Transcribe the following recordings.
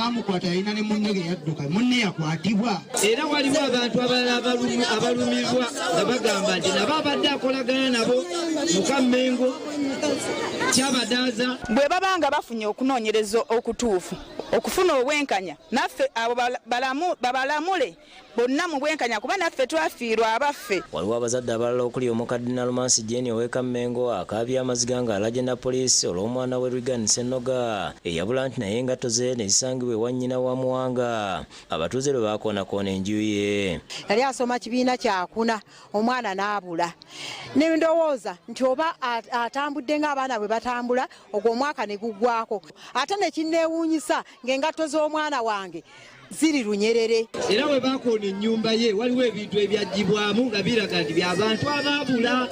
Baamukwata yalina ne munne ge yadduka, munne yakwatibwa. Era waliwo abantu abalala abalumirwa nga bagamba nti nabo abadde akolagana nabo mu Kammengo, Kyabadaaza. Bwe baba nga bafunye okunoonyereza okutuufu okufuna obwenkanya naffe abo babalamule bonna mu bwenkanya kuba naffe twafiirwa abaffe. Waliwo abazadde abalala okuli omukadde Nalumansi Jane ow'e Kammengo akaabye amaziga ng'alaajana poliisi olw'omwana we Reagan Ssennoga eyabula nti naye engatto ze ne zisangibwa ewa nnyina wa Muwanga abatuuze lwe baakoonakoona enju ye. Yali asoma kibiina kyakuna omwana n'abula ne ndowooza nti oba atambudde ng'abaana bwe batambula ogwo omwaka ne guggwako ate ne kinneewuunyisa ng'engatto z'omwana wange ziri lunyerere. Era bwe bakoona ennyumba ye waliwo ebintu ebyaggyibwamu nga biraga nti by'abantu abaabula.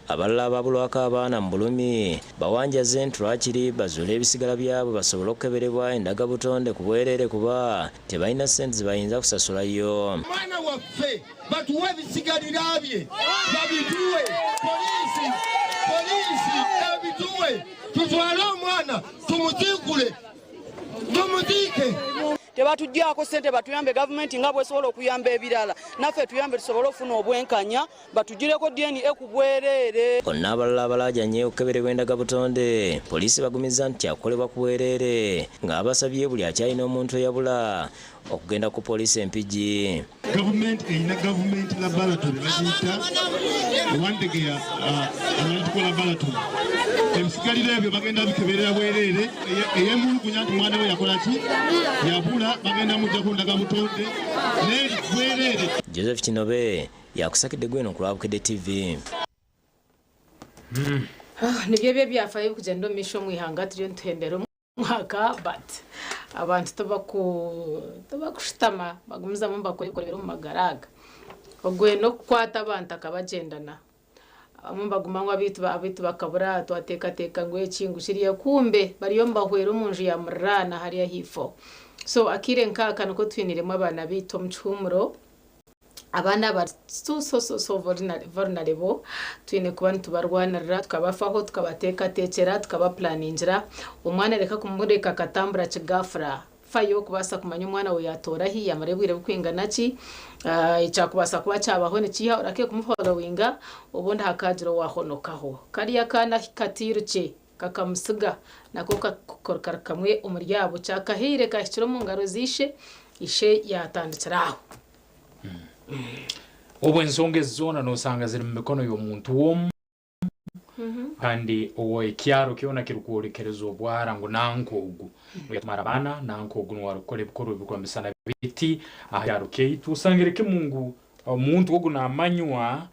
Abalala abaabulwako abaana mu bulumi bawanjaze nti lwakiri bazuule ebisigala byabwe basobole okukeberebwa endagabutonde ku bwereere kuba tebalina ssente ze bayinza kusasulayo. Omwana waffe batuwe ebisigalira bye babituwe, poliisi poliisi ebituwe tutwale omwana tumuziikule tumuziike. Tebatuggyako ssente batuyambe gavumenti nga bwesobola okuyamba ebirala naffe tuyambe tusobole okufuna obwenkanya batugireko DNA ku bwereere. Bonna abalala abalaajanye okukeberebwa endagabutonde poliisi bagumizza nti kyakukolebwa ku bwereere ng'abasabye buli akyalina omuntu eyabula okugenda ku poliisi e Mpigi. Gavumenti erina gavumenti laboratory bagiyita Wandegeya Analytical Laboratory. Ebisigalira ebyo bagenda bikeberera bwereere. Eyemulugunya nti mwana we yakola ki yabula bagenda mujjako ndagabutonde bwereere. Joseph Kinobe yakusakidde gweno ku lwa Bukedde TV. Nibyo ebyo ebyafayo ebikugyenda omu maisho omu ihanga turiyo nituhendera omwaka but abantu tibaku tibakushutama bagumizamu nibakora ebiri omu magara aga. Ogwe n'okukwata abantu akabagyendana. Abamwe nibaguma ngu abaitu abaitu bakabura twateekateeka ngu eki ngu kiriya kumbe bariyo nibahwera omu nju ya muriraana hariya ahaifo. So akaire nk'aka nikwo twiniremu abaana baitu omu kihuumuro. Abaana abari so so so so vulnerable twine kuba nitubarwanirira tukabafaho tukabateekateekyera tukabapulaningira. Omwana reka kumureka akatambura kigafura. Fayo kubaasa kumanya omwana waawe yaatoora hi, yaamara obwire burikwingana ki, ekyakubaasa kuba kyabaho nikiiha, orakye kumuforowinga obundi hakaagira owaahonokaho. Kariya akaana katairukye kakamutsiga nako kari kamwe omuri abo. Kyakahaire kaahikire omu ngaro za ishe, ishe yaatandikira aho. Obu ensonga ezi zoona nosanga ziri mu mikono y'omuntu omu kandi ow'ekyaro kyona kirikworekereza obwara ngu nanka ogu niwe yatumara abaana, nanka ogu niwe arikukora ebikorwa ebirikwambisana biti aha kyaro kyaitu. Osangire kimu ngu omuntu ogu namanywa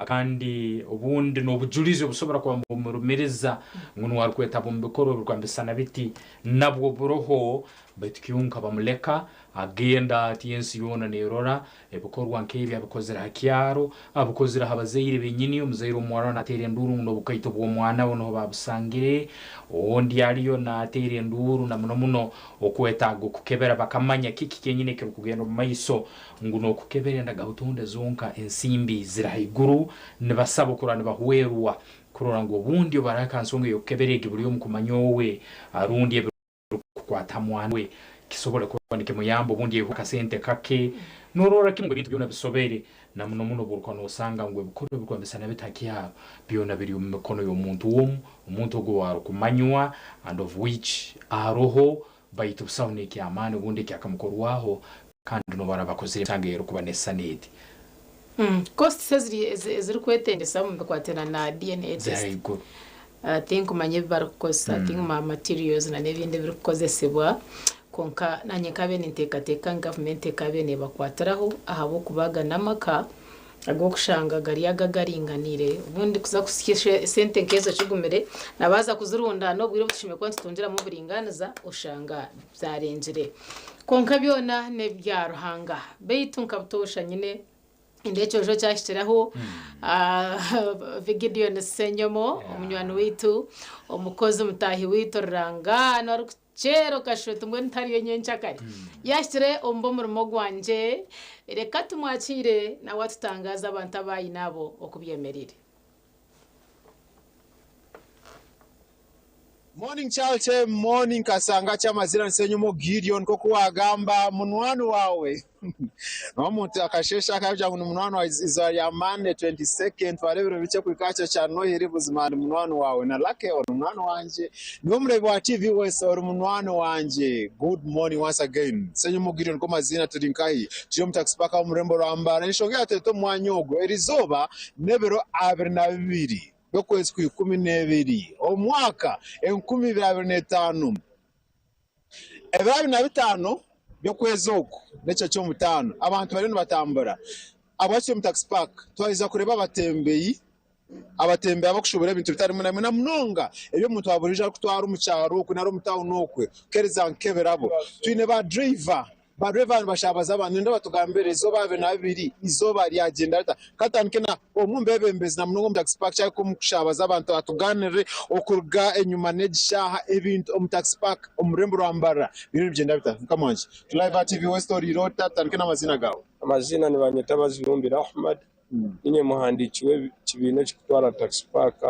kandi obundi n'obujurizi obusobora kuba nibumurumiriza ngu niwe arikwetaba omu bikorwa ebirikwambisana biti nabwo buroho baitu kyonka bamuleka Agenda ati ensi yoona neerora, ebikorwa nk'ebi abikozire ha kyaro, abikozire ha bazaire benyini, omuzaire omuwara naateera enduuru ngu n'obukaito bw'omwana we nuho baabusangire, ondi aliyo naateera enduuru na muno muno okwetaaga okukebera bakamanya kiki kyenyini ekirukugenda omu maiso ngu n'okukebera endagabutonde zonka ensimbi ziri haiguru, nibasaba okurora nibahwerwa kurora ngu obundi obu haraho ensonga ey'okukebera egi buli omu kumanya owe rundi kukwata mwana we kisobole kuba nikimuyamba obundi aiheho akasente kake. Nororra kimu ngu ebintu byona bisobere na muno muno obworukuba nosanga ngu ebikorwa ebirukwambisana biti ha kyaro byona biri omu mikono y'omuntu omu, omuntu ogu ow'arukumanywa and of which aroho baitu busaho n'eky'amaani obundi ekyakamukorwaho kandi n'obu araaba akozire emisango ey'erukuba n'esisana eti. Costs ezirikwetengyesa omu bikwatiraine na DNA Ziri test haiguru. Tinkumanya ebi barikukozesa, tinkumanya materials na n'ebindi ebirikukozesibwa kwonka naanye nkaabaire ninteekateeka ngu gavumenti ekaabaire neebakwatiraho ahabw'okuba aga n'amaka ag'okushanga gari ago agaringaniire. Obundi kuza kuhitsya esente nk'ezo kigumire na baaza kuzirundaana obwire obu tushemereire kuba nitutungiramu oburingaaniza oshanga byarengire. Kwonka byona n'ebya Ruhanga. Beitu nka butoosha nyine Nindeeba ekyojo kyahikiraho Gideon Ssenyomo omunywani waitu, omukozi mutaahi waitu rurangaanwa arikukyera okashusha oti mbwenu tihariyo nyenkyakare. Yaahikire omu b'omurimo gwangye, reka tumwakiire nawe atutangaaze abantu abu aine abo oku byemereire. Morning Charlton, morning Kasanga kyamazira nsenyumo Gideon nkoku wagamba munwani wawe nomuntu akasheshe akagira ngu ni munwani wawe izooba rya Monday 22nd twara ebiro bikye kuhika aha kiro kya Nohiri buzima ndi munwani wawe na Lucky ori munwani wangye niwe omureebi wa TV West ori munwani wangye good morning once again Senyumo Gideon niko maziina turi nkahi turi omu taxi park omu rurembo rwa Mbarara enshonga eyatureeta omu mwanya ogu erizooba n'ebiro 22 by'okwezi kwa 12 omu mwaka 2025. Ebiro 25 by'okwezi oku n'ekiro ky'omutaano, abantu bariyo nibatambura. Ahabwaki turi omu taxi park? Twaheza kureeba abatembeyi, abatembeyi abarikushubura ebintu bitari bimwe na bimwe na munonga ebi omuntu wa buriijo arikutwara omu kyaro okwe nari omu tawuni okwe kuheereza nk'ebirabo. Twine baadurayiva Ba driver nibashabaza abantu nibenda batugambire eizooba 22 eizooba ryagyenda rita? Katandike na omwe omu bebembezi na munonga omu taxi park kyareka omu kushabaza abantu atuganirire okuruga enyuma n'egi shaaha ebintu omu taxi park omu rurembo rwa Mbarara biriyo nibigyenda bita? Mukama wangye turi live aha TV West oriire ota? Tutandike n'amaziina gaawe. Amaziina nibanyeta Bazibumbire Ahmad, ninye muhandiiki w'ekibiina ekirikutwara taxi park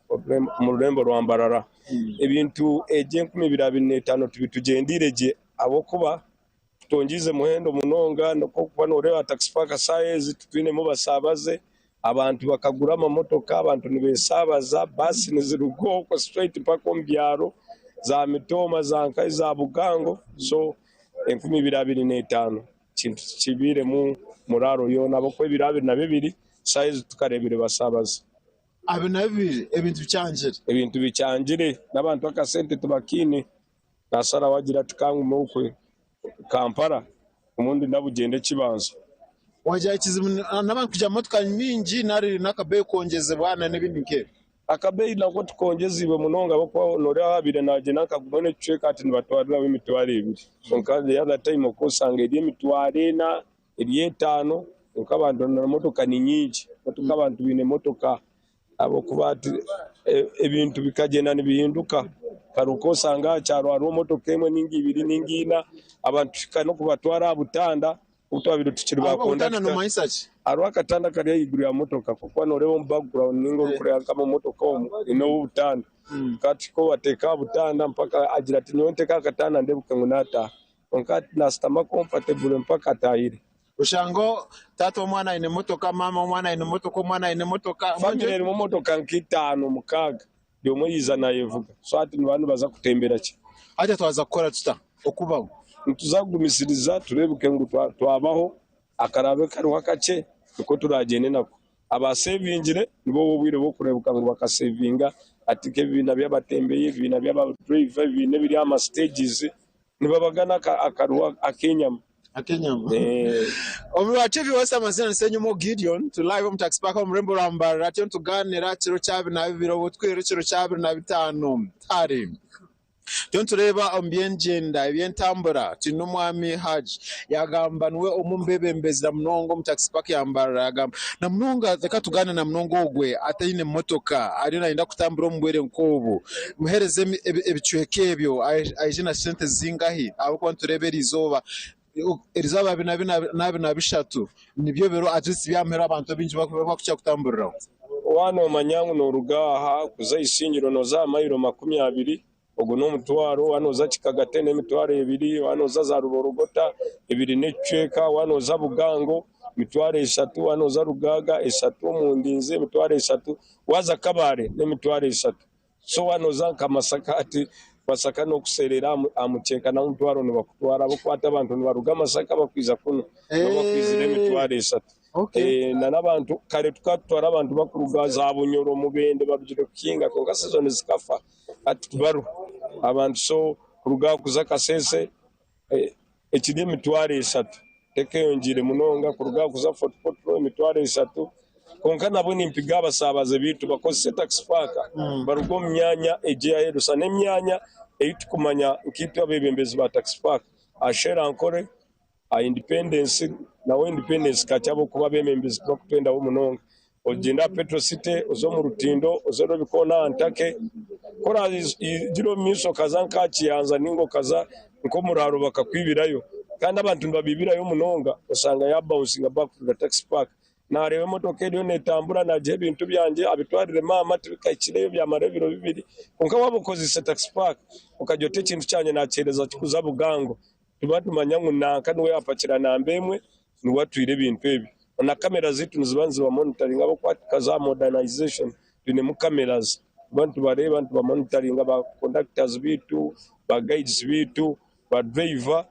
omu rurembo rwa Mbarara. Ebintu egi 2025 tibitugyendeire gye Ahabw'okuba tutongyize muhendo munonga nikwo nooreeba taxi park shaaha ezi titwinemu basaabaze, abantu bakagura amamotoka abantu nibeesaabaza, baasi niziruga okwo straight mpaka omu byaro za Mitooma za Nkayi za Bugango so 2025 kintu tikibairemu muraaro yoona ahabw'okuba ebiro 22 shaaha ezi titukareebire basaabaze. 22 ebintu bikyangire. Ebintu bikyangire n'abantu akasente tibakiine. Naasaraho agira ati, Ka ngume okwe Kampala, obundi ndabugyenda ekibanza. Wagira ekizibu n'abantu kugira motoka nyingi nari n'akabeeyi kwongyezibwa n'ebindi nk'ebyo? Akabeeyi nako tikongyeziibwe munonga ahabw'okuba nooreeba owaabaire naagyenda nkaguma n'ekicweka hati nibatwariraho 2000. Kwonka the other time okaba oshanga eri 4,000, eri 5,000 kwonka abantu na motoka ni nyingi, motoka abantu baine motoka. Ahabw'okuba hati ebintu bikagyenda nibihinduka, kare okaba oshanga aha kyaro hariho motoka emwe nainga ibiri nainga ina, abantu tuhika n'okubatwara aha butanda obu twabaire tukiri ba Obutanda kondakita. nomanyisa ki? Hariho akatanda kari ahaiguru ya motoka ahabw'okuba nooreeba omu background nainga orikureeba nk'omu motoka omu haineho obutanda. Tukaba tuhika obateeka aha butanda mpaka agira ati nyowe nteeke aha katanda ndebuke ngu naataaha. Kwonka hati naashutama comfortable mpaka ataahire. Oshanga taata w'omwana aine emotoka, maama w'omwana aine emotoka, omwana aine emotoka. Famire erimu emotoka nka itaano mukaaga buri omwe yaija nayevuga so hati nibaba nibaza kutembera ki? Hati twaza kukora tuta okubaho? Nituza kugumisiriza tureebeke ngu twabaho, akaraabe kariho akakye nikwo turagyende nako. Abaseevingire nibo b'obwire bw'okureebeka ngu bakaseevinga hati nk'ebibiina by'abatembeyi, ebibiina by'abadurayiva, ebibiina ebiri aha masiteegizi Nibabagana akaruha ak'enyama. Ak'enyama. Omu rwa TV West amazina ni Ssenyumo Gideon, turi live omu Taxi Park omu rurembo rwa Mbarara turiyo nitugaanira aha kiro kya 22 obwo twihire ekiro kya 25 Tare. Turiyo nitureeba omu by'engyenda, eby'entambura twine omwami Hajj yagamba niwe omwe omu beebembezi na munonga omu Taxi Park ya Mbarara yagamba na munonga reka tugaanire na munonga ogwe ataine motoka ariyo nayenda kutambura omu bwire nk'obu. Muhereze ebicweka ebyo aije na sente zingahi ahabw'okuba nitureeba erizooba erizooba 23 nibyo biro at least by'aha muheru abantu abaingi barikukira kutamburiraho. Waaba noomanya ngu nooruga aha kuza aha Isingiro nooza aha mayiro 20, ogwo n'omutwaro. Waaba nooza Kikagate n'emitwaro ebiri, waaba nooza za Ruborogota ebiri n'ekicweka, waaba nooza Bugango emitwaro eshatu, waaba nooza Rugaaga eshatu, omu Ndinzi emitwaro eshatu, waaza Kabale n'emitwaro eshatu. So waaba nooza nka Masaka hati, Masaka n'okuseerera aha mukyeeka naho omutwaro nibakutwara ahabw'okuba hati abantu nibaruga Masaka bakwija kunu nabo bakwizire emitwaro eshatu. N'abantu kare tukaba tutwara abantu bakuruga za Bunyoro, Mubende barugire kuhinga kwonka sizoni zikafa hati tibariho abantu so kuruga aha kuza Kasese ekiri emitwaro eshatu tekeyongyeire munonga kuruga aha kuza Fort Portal emitwaro eshatu kwonka nabwo nimpiga abasaabaze baitu bakozese taxi park baruge omu myanya egi ey'aheeru shana emyanya ei tukumanya nkaitwe abeebembezi ba taxi park aha Shell Ankole aha Independence naho Independence kakye ahabw'okuba abeebembezi tibakutwendaho munonga. Ogyende aha Petro City, oze omu rutindo, oze Rubicon aha Ntake, ku oragira omu maisho okaza nk'aha Kiyanza nainga okaza nk'omuraaro bakakwibirayo. Kandi abantu nibabaibirayo munonga, oshanga yaabawunsinga back to the taxi park. Naareeba emotoka eriyo neetambura naagiha ebintu byangye abitwarire maama tibikahikireyo byamara ebiro bibiri. Kwonka waaba okozeise taxi park okagira oti ekintu kyangye naakiheereza kikuza Bugango, nituba nitumanya ngu nanka niwe yaapakira namba emwe niwe atwire ebintu ebyo. Na kamera zaitu niziba nizibamonitaringa ahabw'okuba tukaza aha modernization twinemu cameras tuba nitubareeba nitubamonitaringa ba conductors baitu, ba guides baitu, ba driver.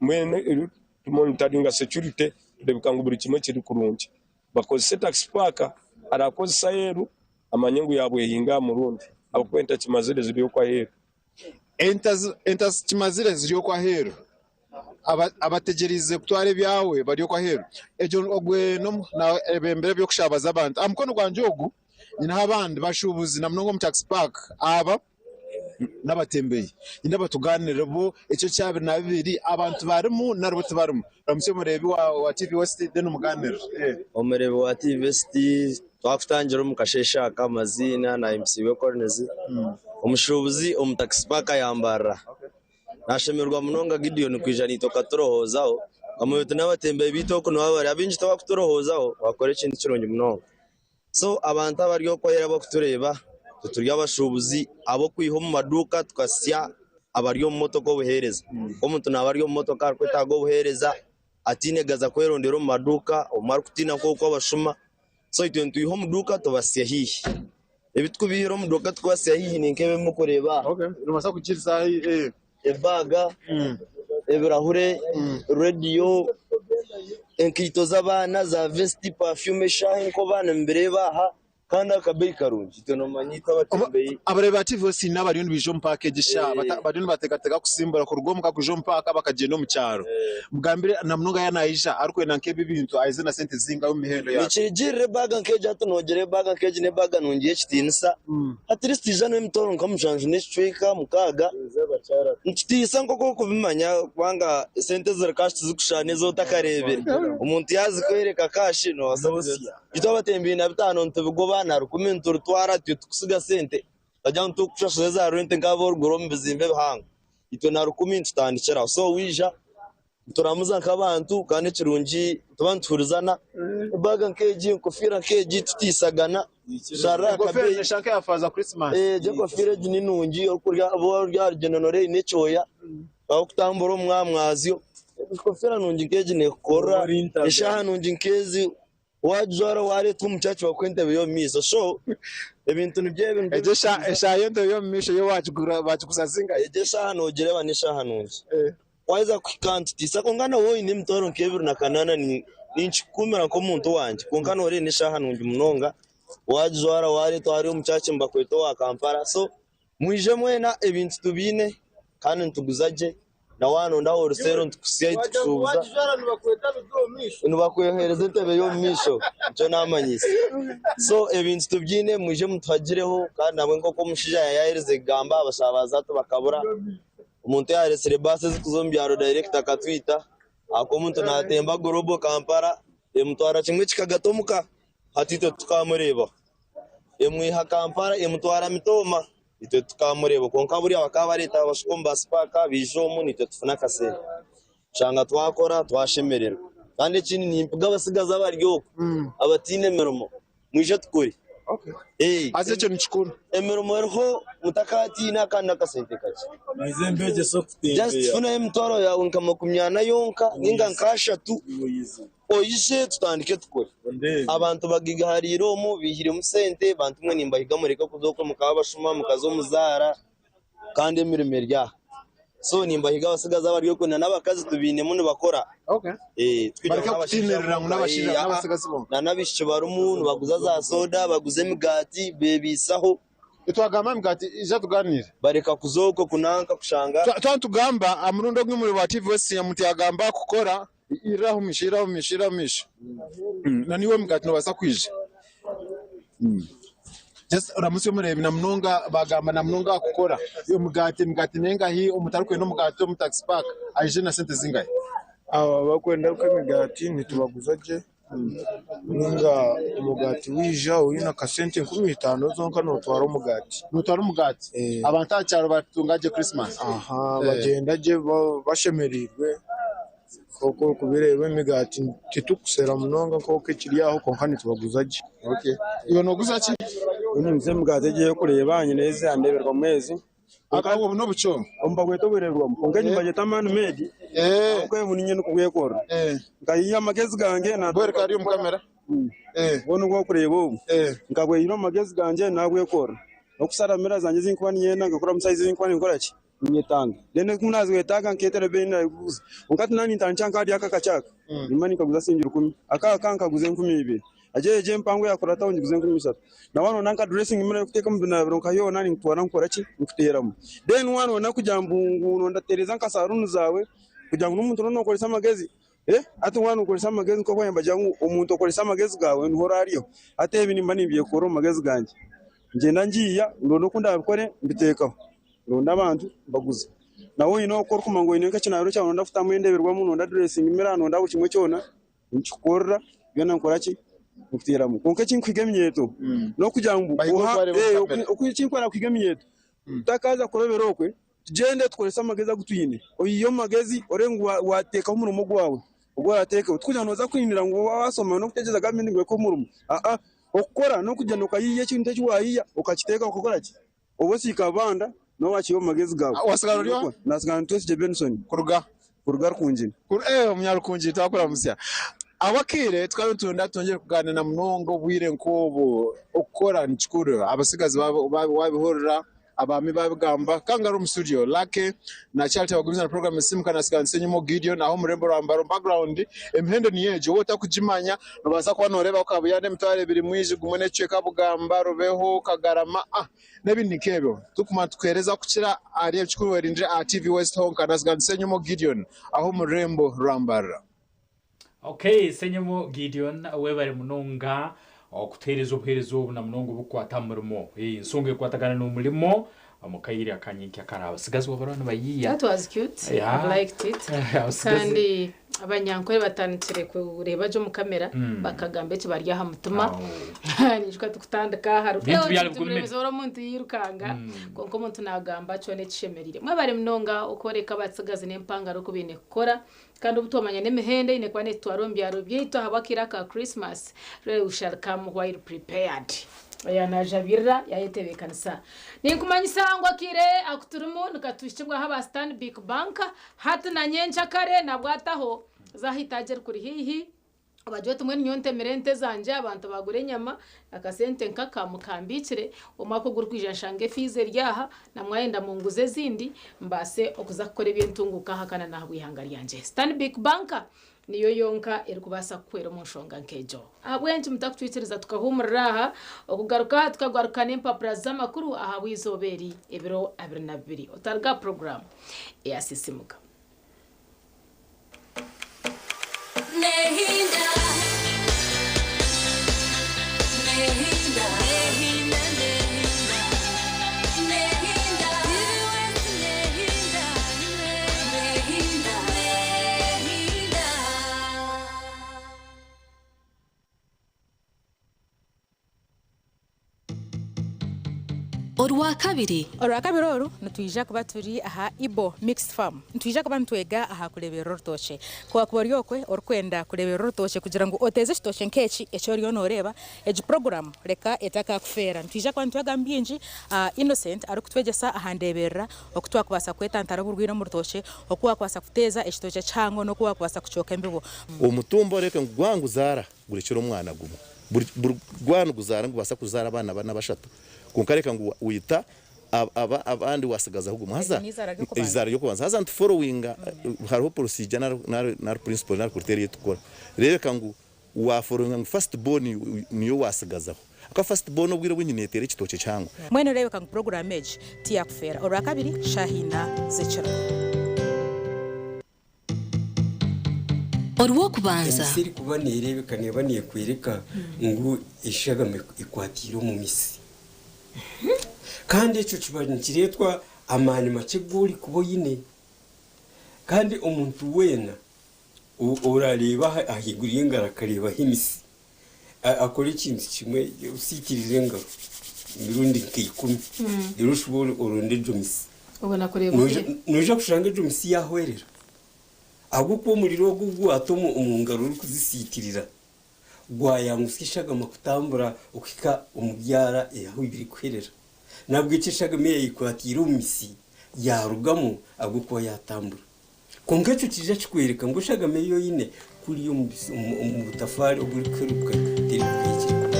Mbwenu tumonitaringa security kureebeka ngu buri kimwe kiri kurungi. Bakozese taxi park, araakozesa aheeru amanye ngu yaabwehinga aha murundi ahabw'okuba entakimazire ziri okwo aheeru. Entakimazire ziri okwo aheeru. Abategyereize kutwara ebyawe bari okwo aheeru. Egyo ogwe n'ebembera eby'okushabaza abantu. Aha mukono gwangye ogu nyineho abandi bashuubuzi na munonga omu taxi park aba. n'abatembeyi nyine batugaanire bo ekyo kyabiri na bibiri abantu barimu nari bo tibarimu. Ramutsya omureebi wa TV West then omugaanirire. Omureebi wa TV West twakutangira omu kasheeshe aka amaziina na MC Wekornezi omushuubuzi omu taxi park ya Mbarara. Nashemererwa munonga Gideon kwija naitwe okaturohoozaho omwe beitu n'abatembeyi beitu oku nibo bari abaingi tibakuturohoozaho wakora ekintu kirungi munonga. So abantu abari okwera abarikutureeba, itwe turi abashuubuzi ab'okwiha omu maduuka tukasya abari omu motoka obuheereza. Omuntu naaba ari omu motoka arikwetaaga obuheereza ataine gaza kwerondera omu maduuka, obumwe arikutiina nk'oku abashuma. So itwe nitwiha omu duuka tubasya haihi. Ebi turikubiihira omu duuka tukubasya haihi ni nk'ebi murikureeba aha. Ebaaga, ebirahure, rediyo, enkaito z'abaana za vesiti, pafyumu, eshaaha, enkoba nimubireeba aha kandi akabeeyi karungi itwe noomanya itwe abatembeyi. Abareebi ba TV West n'abariyo nibaija omu paaka egi eshaaha bariyo nibateekateeka kusimbura kuruga omuka kwija omu paaka bakagyenda omu kyaro. Mugambire na munonga yaaba naija arikwenda nk'ebi ebintu aize na sente zingahi omu mihendo yaazo? Nikirugirira ebaaga nk'egi hati noogira ebaaga nk'egi n'ebaaga nungi y'ekitiinisa At least ija n'emitwaro nka mushanju n'ekicweka mukaaga nikitiisa nk'oku orikubimanya kubanga esente eziri cash tizikushushana ezi otakareebire. Omuntu yaazikworeka cash noobaasa kugira oti itwe abatembeyi na bitaano nitubigoba na rukumi niturutwara itwe tukusiga sente tutagira ngu titukushashura eza rent nk'abu orikugura omu bizimbe ebihango. Itwe na rukumi nitutandikiraho so waija Nituramuza nk'abantu kandi ekirungi nituba nituhurizana, ebaga nk'egi, enkofiira nk'egi tutiisagana, tusharire aha Enkofiira kabeeyi. neshusha nk'eya Faaza Christmas. Egi enkofiira egi ni nungi orikurya oba ori aha rugyendo nooreeba eine ekyoya, orikutambura omu mwamwazyo, enkofiira nungi nk'egi neekukorera, eshaaha nungi nk'ezi waagijwara waareetwa omu church bakuha entebe y'omu maisho so ebintu nibyo ebi nibyo Egyo eshaaha y'entebe y'omu maisho yo waagiguza zingahi? Egyo eshaaha noogireeba n'eshaaha nungi. Waaheza kuhika nitutiisa kwonka nawe oine emitwaro nk'ebiri na kanaana ninkikukuumira nk'omuntu wangye kwonka nooreeba n'eshaaha nungi munonga waagijwara waareetwa hariya omu church nibakweta owa Kampala so Mwije mwena ebintu tubiine kandi nituguza gye na waanonda wholesaler nitukuhitsya ahi tukushuubuza nibakwehereza entebe y'omu maisho nikyo naamanyise. So ebintu tubiine mwije mutuhagireho kandi nabwe nk'oku omushaija yaayaherize kugamba abashabazi hati bakabura omuntu yaaresire baasi ezirikuza omu byaro direct akatwita ahakuba omuntu naatemba Global Kampala emutwara kimwe kikagata omuka hati itwe titukamureebaho. Emwiha Kampala emutwara Mitooma itwe tukamureeba kwonka buriya bakaba bareeta abashuka omu baasi paaka baija omu naitwe tufuna akasente oshanga twakora twashemererwa kandi ekindi nimpiga abatsigazi abari okwo abataine mirimo mwije tukore. Haza ekyo nikikuru. Emirimo eriho mutakatiina kandi n'akasente kakye. Just funayo emitwaro yaawe nka makumi ana yonka ninga nka ashatu. Oije tutandike tukore. Abantu bagigahariire omu, baihiremu sente, bantu mwe nimbahiga mureke kuza okwo mukaba abashuma mukaza omu zaara kandi emirimo eri aha. So nimbahiga abatsigazi abari okwo na n'abakazi tubainemu nibakora. Tikugira Bareke ngu n'abashaija kutiinirira ngu bonka, n'abashaija aa n'abatsigazi bonka. Na n'abaishiki barimu nibaguza za soda, baguza emigaati, beebaisaho. Twagamba emigaati ija tugaaniire. Bareka kuza okwo kunanka kushanga. Twaba nitugamba aha murundi ogwo omuri wa TV West omuntu yagamba kukora Irira omu maisho, irira omu maisho, irira omu maisho. Na naiwe omugaati noobaasa kwija. Just oramutsye omureebi na munonga baagamba na munonga aha kukora omugaati, emigaati nengahi, omuntu arikwenda omugaati omu taxi park aije na sente zingahi? Abo abarikwenda emigaati nitubaguza gye ninga omugaati waija oine akasente 5000 zonka nootwara omugaati. Nootwara omugaati? Abantu aha kyaro batunga gye Christmas? Aha, bagyenda gye bashemereirwe. Nk'oku orikubireeba emigaati titukusera munonga nk'oku ekiri aho kwonka nitubaguza gye. Okay. Iwe noguza ki? Ninguza emigaati egi ey'okureeba nyine ezi aha ndeeberwamu ezi. Obu n'obuco? Obu nibabweta obureeberwamu kwonka egi nibagyeta man made ahabw'okuba obu niinye ndikubwekorera. Nkayiha amagezi gangye. Bwereka hariya omu kamera. Obu nibwo orikureeba obu. Nkabweyihira omu magezi gangye naabwekorera. N'okushara mira zangye ezi ndikuba niinyenda nkakoramu sayizi ei ndikuba ninkora ki? Ninyetanga. Then ku naazwetaaga nkeetera ebeeyi naabiguza. Kwonka hati naaba nintandikira nk'ahari aka akakye aka, nimba ninkaguza siringi rukumi. Aka aka nkaguza 2000. Egyo egyo empango eyakurataho ngiguza 3000. Na waaba noyenda nka dressing mirror ey'okuteeka omu binaabiro nka yoona ninkutwara nkukora ki? Nkuteeramu. Then waaba noyenda kugira ngu ngu nondatereeza nka saruuni zaawe kugira ngu n'omuntu oraba nookoresa amagezi, hati waaba nookoresa amagezi nk'oku nibagira ngu omuntu okoresa amagezi gaawe niho oraaryeho. Hati ebi nimba nimbyekorera omu magezi gangye. Ngyenda ngiiya ndonda oku ndaabikore mbiteekaho. Ndonda abantu mbaguza. Nawe oine oku orikumanya ngu oine nk'ekinaabiro kyawe noyenda kutamu endeeberwamu, noyenda dressing mirror, noyenda buri kimwe kyona, nikikukorera byona nkora ki? Nkuteeramu. Kwonka ekinkuhiga eminyeeto n'okugira ngu Bahiga oha oku bareeba omu kamera. ekinkwenda kuhiga eminyeeto tutakaza kurobera okwe, tugyende tukorese amagezi agu twine. Oyihe omu magezi oreebe ngu waateekaho omurimo gwawe ogu orateekeho. Tikugira ngu nooza kuhindura ngu waasoma n'okuteegyereza gavumenti ngu ekuhe omurimo. Aa, okukora n'okugyenda okayiiya ekintu eki waayiiya okakiteekaho okakora ki? Obu osiika Banda nawe wakiiha omu magezi gaawe. Wasigara ori oha? Nasigara ndi Twesigye Benson. Kuruga? Kuruga Rukungiri. Omunyarukungiri twakuramutsya. Abakaire tukaba nitwenda twongyere kugaaniira na munonga obwire nk'obu. Okukora ni kikuru. Abatsigazi waabihurira, abaami baabigamba. Ka ngaruke omu studio, Lucky na Charity bagumize na puroguraamu Esimuka nasigara ndi Ssenyimo Gideon aha omu rurembo rwa Mbaro. Background, emihendo niyo egyo. Waaba otarikugimanya noobaasa kuba nooreeba Kabuyanda 20,000 mwiji gumwe n'ekicweka Bugamba, Rubeho, Kagarama. N'ebindi nk'ebyo. Turikumara nitukuheereza kukira ahari ebyo Kikuru aha TV West honka. Nasigara ndi Ssenyimo Gideon aha omu rurembo rwa Mbarara. Okay, Ssenyimo Gideon webare munonga okutuheereza obuheereza obu na munonga obukukwata aha murimo. Ensonga ekukwatagana n'omurimo omu kaire aka nyenkya kare abatsigazi wabareba nibayiiya. That was cute. Yeah. I've liked it. Abatsigazi. Kandi abanyankore batandikire kureeba gye omu kamera bakagamba eki bari aha mutima. Ninyijuka tukutandika hariho Ebintu byari bigumire. ora omuntu yirukanga kwonka omuntu nagamba kyona ekishemereire. Mwebare munonga okworeka abatsigazi n'empangare oku baine kukora Kandi obu twamanya n'emihendo eine kuba neetutwara omu byaro byaitu ahabw'akaire aka Christmas, really we shall come while prepared. Oya naajabirira yaayetebeekanisa. Ninkumanyisa ngu akaire aku turimu nikatuhikibwaho aba Stanbic Bank, hati na nyenkyakare nabwataho, za aha itaagi erikuri haihi, Obagire oti, Mbwenu nyowe ntemire ente zangye, abantu baagura enyama, akasente nkaka mukambiikire, omwaka ogurikwija nshange efiizi eri aha, na mwayenda munguze ezindi, mbaase okuza kukora eby'entunguuka aha kana n'ahabw'eihanga ryangye. Stanbic Bank niyo yonka erikubaasa kukuhwera omu nshonga nk'egyo. Ahabw'enki mutakutwikiriza tukahuumurira aha, okugaruka aha tukagaruka n'empapura z'amakuru ahabw'eizooba eri, ebiro 22? Otaruga aha puroguraamu eya Sisiimuka. Orwakabiri. Orwakabiri oru nitwija kuba turi aha Ibo Mixed Farm. Nitwija kuba nitwega aha kureeberera orutookye. Ku wakuba ori okwe orikwenda kureeberera orutookye kugira ngu oteeze ekitookye nk'eki eki oriyo nooreeba, egi puroguraamu reka etakakufeera. Nitwija kuba nitwegamu bingi, Innocent arikutwegyesa aha ndeeberera, oku twakubaasa kwetantara oburwaire omu rutookye, oku waakubaasa kuteeza ekitookye kihango n'oku waakubaasa kukyoka embibo. Omutumba oreebe ngu gwanga guzaara gurekire omwana gumwe. Buri buri gwaba niguzaara nigubaasa kuzaara abaana bana bashatu kwonka reka ngu waita aba abandi wasigazaho gumwe haza Eryo n'izaara ry'okubanza. eizaara ry'okubanza haza nitu followinga hariho procedure nari nari nari principle nari criteria ei tukukora reebeka ngu wa followinga ngu first born niyo wasigazaho ahakuba first born obwire obwingi neteera ekitookye kihango. Mbwenu reebeka ngu puroguraamu egi tiyakufeera. Orwakabiri shaaha ina z'ekiro. Orw'okubanza. Emisi erikuba neereebeka neeba neekworeka ngu eshagama ekwatiire omu misi. Kandi ekyo kiba nikireetwa amaani makye agu orikuba oine. Kandi omuntu weena orareeba ahaiguru y'engaro akareebaho emisi, akore ekintu kimwe, osiikirize engaro emirundi nka ikumi, reero oshube oronde egyo misi. Noija kushanga egyo misi yaahwerera. Ahabw'okuba omuriro ogu ogu waata omu ngaro orikuzisiitirira, gwayangusya eshagama kutambura okuhika omu byara ahu birikuherera. Nahabwekyo eshagama eyayekwatiire omu mitsi yaarugamu ahabw'okuba yaatambura. Kwonka ekyo kiija kikworeka ngu eshagama ei oine kuriya omu butafaari oburikuheruka terikugira eki erikukora.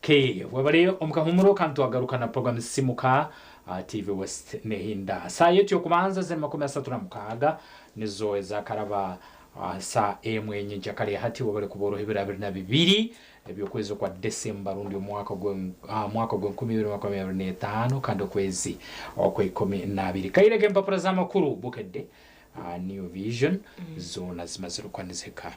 Okay, webale omu kahumuro kandi twagaruka na program Simuka aha TV West nehinda. Saa yetu y'okubanza ziri 36 nizo ezakaraba aha saa emwe nyenkyakare hati webale kuba oroho ebiro 22 eby'okwezi okwa December rundi omwaka omwaka ogw'enkumi ibiri makumi abiri n'etaano kandi okwezi okw'eikumi n'abiri. Kaire k'empapura z'amakuru Bukedde, New Vision zoona zimazire okuba nizihika.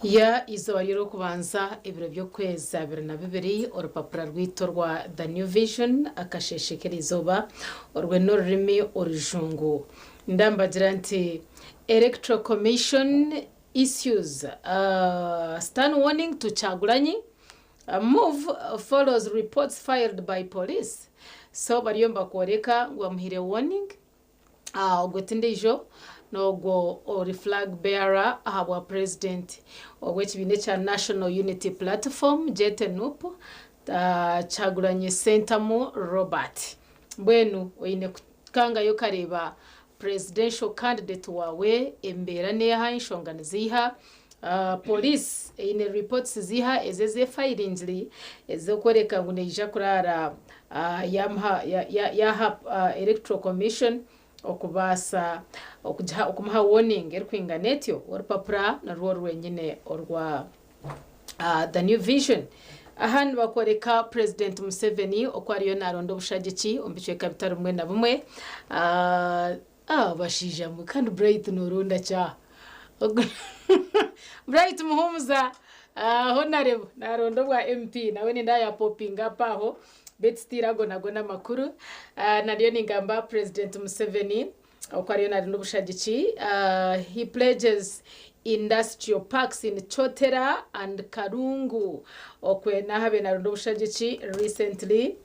Ya Izooba ry'Orwokubanza, ebiro by'okwezi 22, orupapura rwaitu orwa The New Vision, akasheeshe k'erizooba, orwe n'orurimi orujungu. Ndambagira nti, Electoral Commission issues a stern warning to Kyagulanyi, move follows reports filed by police. So bariyo nibakworeka ngu bamuhaire warning. Ogwo ti ndiijo n'ogwo ori flag bearer ahabwa Purezidenti ow'ekibiina ekya National Unity Platform, JTNUP, Kyagulanyi Ssentamu Robert. Mbwenu oine kukangayo okareeba Presidential candidate waawe embeera neeha, enshonga niziiha, Police eine reports ziiha ezi ezefayiringire ez'okworeka ngu neija kuraara yaaha Electoral Commission okubaasa okumuha warning erikwingana etyo. Orupapura nirwo rwenyine orwa The New Vision. Aha nibakworeka Purezidenti Museveni oku ariyo naaronda obushagiki omu bicweka bitari bimwe na bimwe. Bashaija mwe kandi Bright nooronda ki aha? Bright Muhumuza Honarebo naaronda obwa MP nawe nindeeba ya popinga up aho beitu still ago nago n'amakuru. Nariyo ningamba Purezidenti Museveni oku ariyo naaronda obushagiki. He pledges industrial parks in Kyotera and Karungu. Okwe n'ahu abaire naaronda obushagiki recently.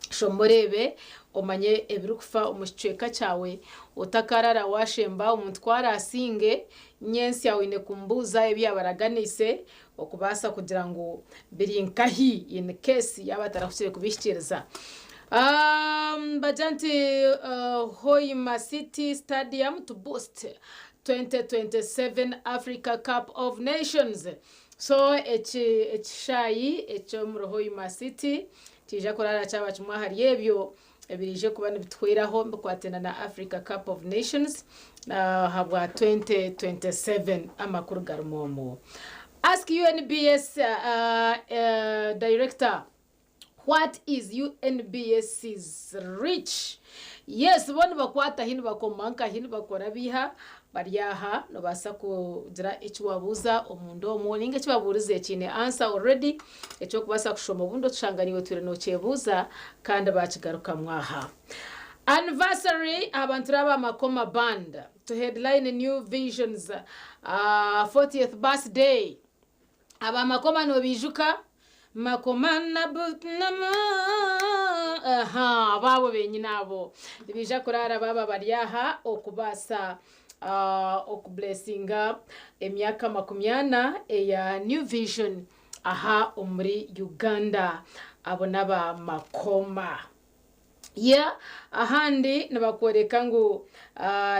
Shoma oreebe omanye ebirikufa omu kicweka kyawe. Otakarara waashemba omuntu ku araasinge, nyentsya oine kumubuuza ebi yaabaraganiise okubaasa kugira ngu biri nkahi in case yaaba atarahukire kubihikiiriza. Nibagira nti Hoima City Stadium to boost 2027 Africa Cup of Nations. So eki ekishaayi eky'omuri Hoima City Kiija kuraara kyaba kimwe ahari ebyo ebiraije kuba nibituhweraho bikwataine na Africa Cup of Nations ahabwa 2027. Amakuru garimu omu. Ask UNBS Director what is UNBS's reach? Yes, bo nibakwata hi nibakoma nkahi nibakora biiha Bari aha nobaasa kugira eki wabuuza omunda omwo ninga eki babuurize kiine answer already eki orikubaasa kushoma obundi okishanga naiwe otwire nokyebuuza kandi bakigarukamu aha. Anniversary aha bantu aba Makoma Band to headline New Vision's 40th birthday. Aba Makoma nobiijuka? Makoma na na aha baabo benyini abo nibaija kuraara baaba bari aha okubaasa okuburesinga emyaka 40 eya New Vision aha omuri Uganda. Abo n'aba Makoma. Yeah, ahandi nibakworeka ngu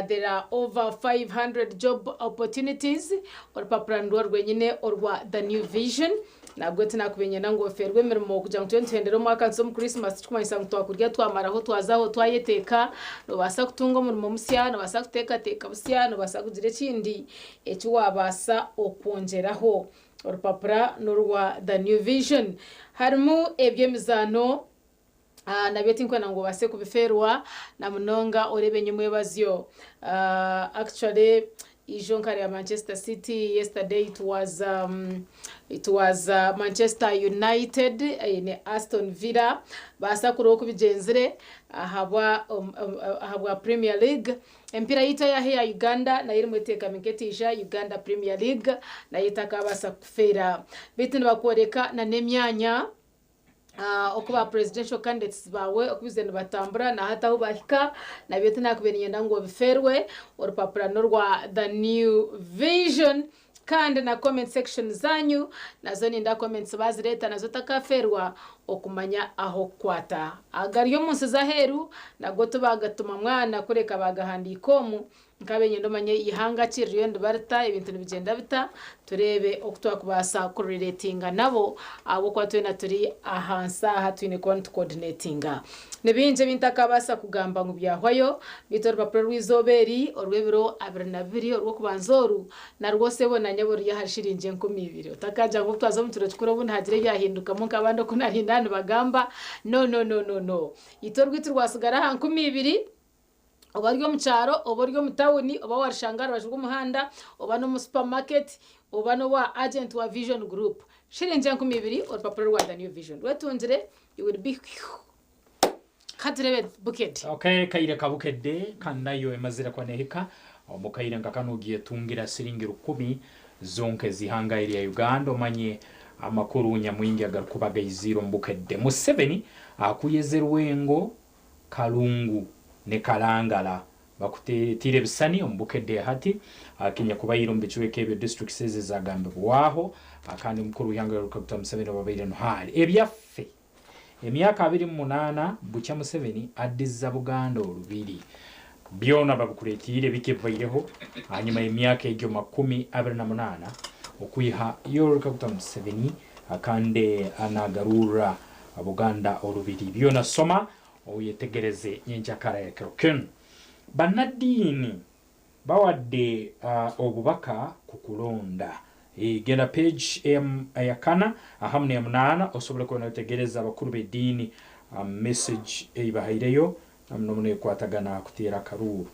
there are over 500 job opportunities, orupapura nirwo rwenyine orwa The New Vision. Nabwo tinakubinyenda ngu ofeerwe emirimo kugira ngu tube nituhendera omwaka nituza omu Christmas tikikumanyisa ngu twakurya twamaraho twazaho twayeteeka. Nobaasa kutunga omurimo musya, nobaasa kuteekateeka busya, nobaasa kugira ekindi eki wabaasa okwongyeraho. Orupapura n'orwa The New Vision. Harimu eby'emizaano. Nabyo tinkwenda ngu obaase kubifeerwa na munonga oreebe nyomwebazyo. Actually ijo nkareeba Manchester City yesterday it was it was Manchester United eine Aston Villa baasa kureeba oku bigyenzire ahabwa ahabwa Premier League. Emipiira yaitu ey'aha eya Uganda nayo erimu eteekami nk'etaija Uganda Premier League nayo etakaabaasa kufeera. Beitu nibakworeka n'emyanya oku ba presidential candidates baawe oku bize nibatambura na hati ahu bahika nabyo tinakubaire niinyenda ngu obifeerwe. Orupapura n'orwa The New Vision kandi na comment section zaanyu nazo ninda comments baazireeta nazo otakafeerwa okumanya ah'okukwata. Agari omu nsi z'aheeru nago tibaagatuma mwana kureka baagahandiika omu Nkabaire niinyenda omanye eihanga ki ririyo nibarita, ebintu nibigyenda bita, tureebe oku twakubaasa kurelatinga nabo ahabw'okuba twena turi ahansi aha twine kuba nitucoordinatinga. Ni bingi ebi ntakaabaasa kugamba ngu byahwayo, beitu orupapura orw'eizooba eri orw'ebiro 22 orw'okubanza oru, narwo sebo na nyabo ruri ahari shiringi 2000. Otakaagira ngu obu twaza omu kiro kikuru obundi hagire ebyahindukamu nk'abandi oku nari nibagamba, no no no no no. Itwe orwaitu rwatsigara aha 2000. Oba ori omu kyaro, oba ori omu tawuni, oba waarishanga aha rubaju rw'omuhanda, oba n'omu supamaketi, oba n'owa agenti wa Vision Group. Shiringi 2000 orupapura rwa The New Vision rwetungire, you will be Ka tureebe Bukedde. Okay, kaire ka Bukedde kandi nayo emazire kuba nehika omu kaire nka kanu ogyetungira siringi 1000 zonka ez'ihanga erya Uganda omanye amakuru nyamwingi agarikuba gaiziire omu Bukedde. Museveni akuyeze Rwengo Kalungu ne Kalangala bakutiire ebisani omu Bukedde hati kinyakubaire omu bicweka ebyo districts ezi ezagambibwaho kandi omukuru w'ihanga Yoweri Kaguta Museveni obabaire nuho ari. Ebyaffe Emyaka 28 bukya Museveni addiza Buganda Olubiri byona babikuretiire biki ebibaireho hanyuma y'emyaka egyo 28 okwiha Yoweri Kaguta Museveni kandi nagarurra Buganda Olubiri. Byona soma oyetegereze nyenkyakara ya kiro kinu. Bannaddiini bawadde obubaka ku kulonda. Genda page eyakana ahamu n'eyamunaana osobole kuba noyetegereza abakuru b'ediini message ei bahaireyo na muno muno ekwatagana ha kuteera akaruuru.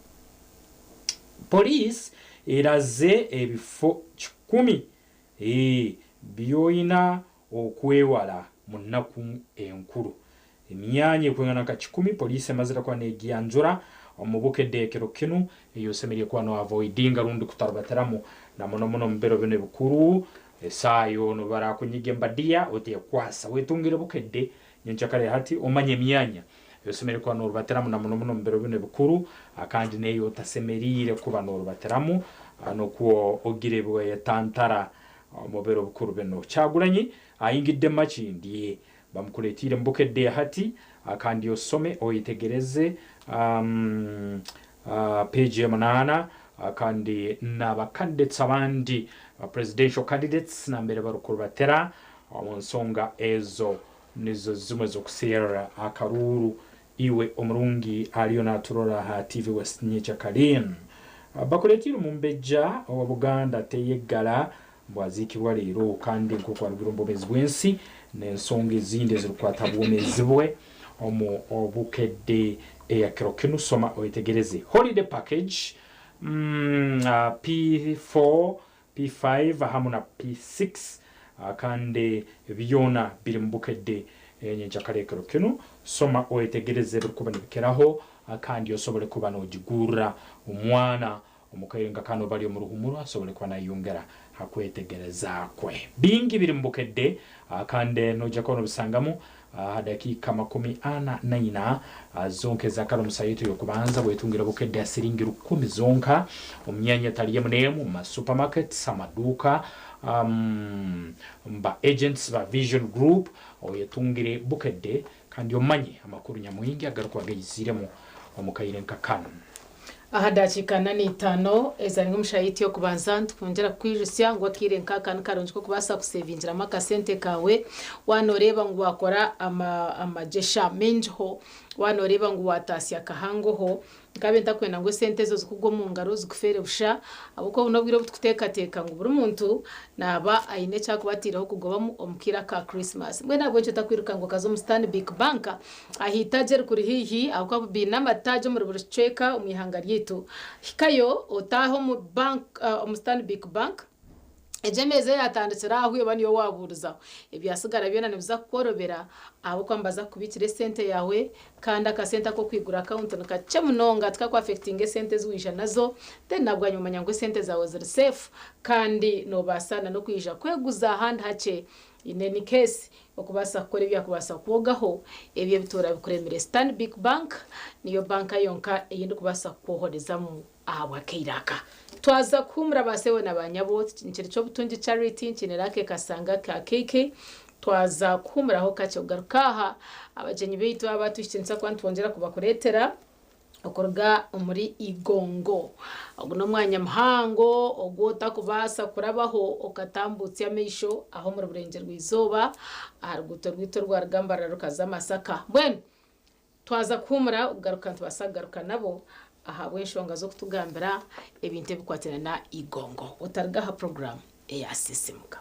Police eraze ebifo kikumi by'oina okwewala mu nnaku enkuru. Emyanya ekwingana nka kikumi poliisi emazire kuba negyanjura omu Bukedde ekiro kinu ei osemeriire kuba no avoidinga rundi kutarubatiramu na muno muno omu biro binu ebikuru. Esaaha yoona obu barakunyiga embadiya otekwasa wetungire Bukedde nyenkyakare hati omanye emyanya ei osemeriire kuba norubatiramu na muno muno omu biro binu ebikuru kandi n'ei otasemeriire kuba norubatiramu nukwo ogire ebi wayetantara omu biro bikuru binu. Kyagulanyi ayingidde Makindye Bamukuretiire mu Bukedde hati kandi osome oyetegereze page ya munaana kandi naba candidates abandi ba presidential candidates nambere barukurubatira omu nsonga ezo nizo zimwe z'okuserra akaruuru iwe omurungi aliyo naturora aha TV West nyekyakare. Bakuretiire omumbejja owa Buganda Teyeggala Mbu aziikibwa leero kandi nk'oku arugire omu bwomeezi bw'ensi n'ensonga ezindi ezirukukwata ha bwomeezi bwe omu Bukedde eya kiro kinu. Soma oyetegereze Holiday Package, P4, P5 hamu na P6 kandi byona biri mu Bukedde enyenkyakara ekiro kinu. Soma oyetegereze ebirukuba nibikiraho kandi osobole kuba nogigurra omwana Omu kaire nka kanu bali omu ruhumuro asobole kuba nayeyongera ha kwetegereza kwe. Bingi biri mu Bukedde kandi noija kuba nobisangamu ha dakiika 44 zonka eza kara omu saaha yaitu ey'okubanza. Wetungira Bukedde ha siringi 1000 zonka omu myanya etali emu n'emu, omu ma supermarkets, amaduuka, omu ba agents ba Vision Group. Oyetungire Bukedde kandi omanye amakuru nyamwingi agarukuba gaiziremu omu kaire nka kanu. Aha dakiika ana n'eitaano ezari omu shaaha yaitu y'okubanza, nitukwongyera kukwijutsya ngu akaire nk'aka ni karungi k'okubaasa kusevingiramu akasente kaawe waaba nooreeba ngu waakora amagyesha maingiho. Waaba nooreeba ngu waataasya kahangoho, nkaabe ntakwenda ngu esente ezo zikugwe omu ngaro zikufeere busha, ahabw'okuba obu n'obwire obu turikuteekateeka ngu buri muntu naaba aine eki arikuba ataireho kugobamu omu kaire aka Krisimaasi. Mbwenu ahabw'enki otakwiruka ngu okaza omu Stanbic Bank aha itaagi erikuri haihi ahabw'okuba baine amataagi omuri buri kicweka omu ihanga ryaitu. Hikayo otaahe omu bank omu Stanbic Bank. Egyo emeeza eyaatandikire aho eba niyo waabuurizaho. Ebyatsigara byona nibiza kukworobera ahabw'okuba nibaza kukubiikira esente yaawe kandi akasente ak'okwigura akawunti ni kakye munonga tikakuafekitinga esente ezi waija nazo then na bwanyima omanya ngu esente zaawe ziri seefu kandi noobaasa na n'okwija kweguza ahandi hakye in any case okubaasa kukora ebyakubaasa kwogaho ebyo ebituura bikuremire. Stanbic Bank niyo banka yonka ei ndikubaasa kukwohorezamu. Ahabw'akaire aka twaza kuhuumura ba sebo na ba nyabo, nkiri Kyobutungi Charity, nkinira ake kasanga ka KK, twaza kuhuumuraho kakye kugaruka aha abagyenyi baitu aba tuhikye kuba nitwongyera kubakureetera okuruga omuri Igongo. Ogu n'omwanya muhango ogu otakubaasa kurabaho okatambuutsya amaisho aha omuri Burengyerwa-izooba aha ruguuto rwaitu orwa Rugambarara rukaza Masaka. Mbwenu Twaza kuhuumura okugaruka nitubaasa kugaruka nabo ahabw'enshonga z'okutugambira ebintu ebikwatiraine na Igongo. Otaruga aha puroguraamu eya Sisiimuka.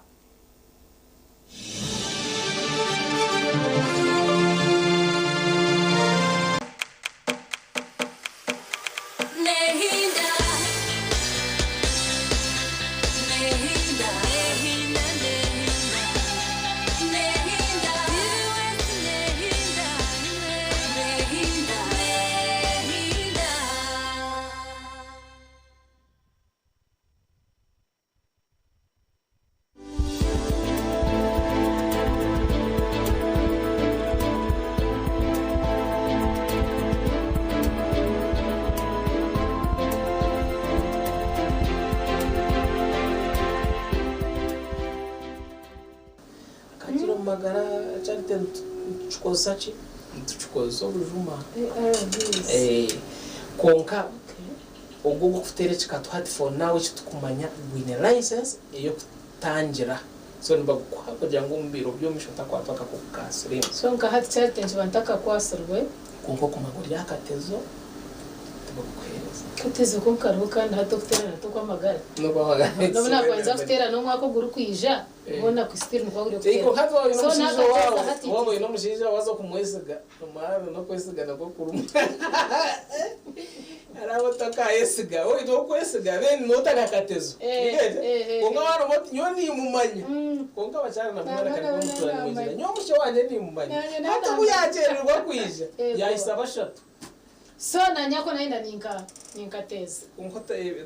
Akagira omu magara Charity nitukikozesa ki? Nitukikozesa obujuma. Kwonka ogwo ogw'okuteera ekikatu hati for now eki turikumanya gwine license ey'okutangira so nibagukuha kugira ngu omu biro by'omumaisho otakwatwa akakooko ka siriimu. So nka hati Charity nikiba ntakakwatsirwe. Kwonka okumanya ori aha katezo tibakukuheereza. Katezo ko kariho kandi hati okuteerana t'okw'amagara. N'okw'amagara. N'obu naakwanza kuteerana omwaka ogurikwija, hoona ku still nikwo guri Ego okuteerana. hati waaba oine So omushaija n'akatezo owaawe, hati waaba oine omushaija waaza kumwesiga, omwana n'okwesiga nakwo kurimu. Hariho abu otakayesiga, waaba oine ow'okwesiga then n'otari aha katezo. Eh, Nikyo? eh, eh, Kwonka eh. waaba nooba oti nyowe niimumanya, kwonka abakyara nabwo Nangwa kare nawe mutura naamanya. nimwegyera, nyowe omushaija wangye niimumanya. Nanye Hati obu naamanya. yaakyerererwa kwija, Ego. yaahisa bashatu. So nanye ako nayenda ninka ninkateeza. Kwonka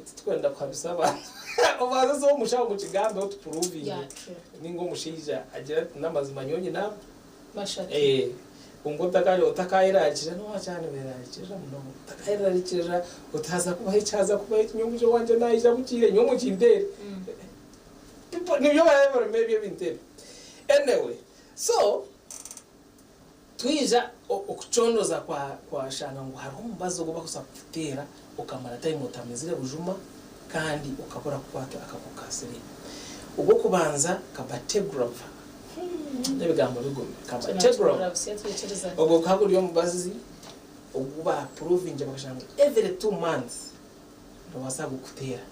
titukwenda kuhabisa abantu. Obanze oze omushaho ngu okigambeho tupuruvinge. Yeah, true. Ninga omushaija agire ati n'amazima nyowe nyine aba. Bashatu. Eh, kwonka otaka otakayerarikirira n'owakyara niberarikirira munonga. Otakayerarikirira oti haza kubaho eki haza kubaho eki nyowe omushaija wangye naija bukiire nyowe mukinteere. People nibyo baraba barimu ebyo ebintu ebyo. Anyway, so Twija okucondoza kwashanga ngu hariho omubazi ogu barikubaasa kukuteera okamara time otamizire bujuma kandi okabura kukwatwa akakooko ka siriimu. Ogw'okubanza Cabotegravir, n'ebigambo bigumire, Cabotegravir, ogwo gukaba guri omubazi ogu baapuruvingyire bakashanga ngu every 2 months noobaasa kuguteera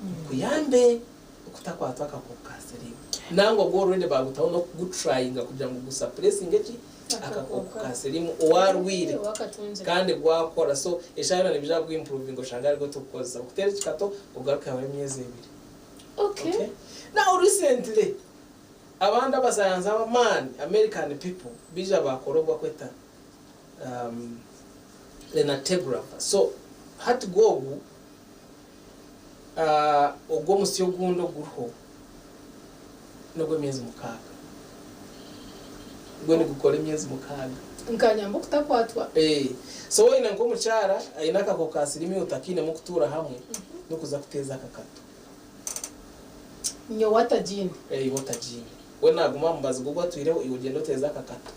gukuyambe okutakwatwa akakooko ka siriimu. Nangwa gwo already baagutaho n'okugutrayinga kugira ngu gusapuresinge ki? Akakooko ka siriimu owaarwire kandi gwakora. So eshaaha yoona nibaija kuguimpuruvinga oshange arigwo turikukozesa. Okuteera ekikato ogaruke hamara emyezi ebiri. Okay? Now recently abandi abasayansi ab'amaani, American people, baija baakora ogu bakweta Lenategravir. So hati gwo ogu Ogwo omusyo ogundi oguriho n'ogw'emyezi mukaaga. Gwo nigukora emyezi mukaaga. Nkanyamba okutakwatwa. So waaba oine nk'omukyara aine akakooko ka siriimu iwe otakiinemu kutuura hamwe, n'okuza kuteeza akakato. Nyowe atagiine. Iwe otagiine. We naaguma aha mubazi gwe ogu atwireho, iwe ogyende oteeze akakato.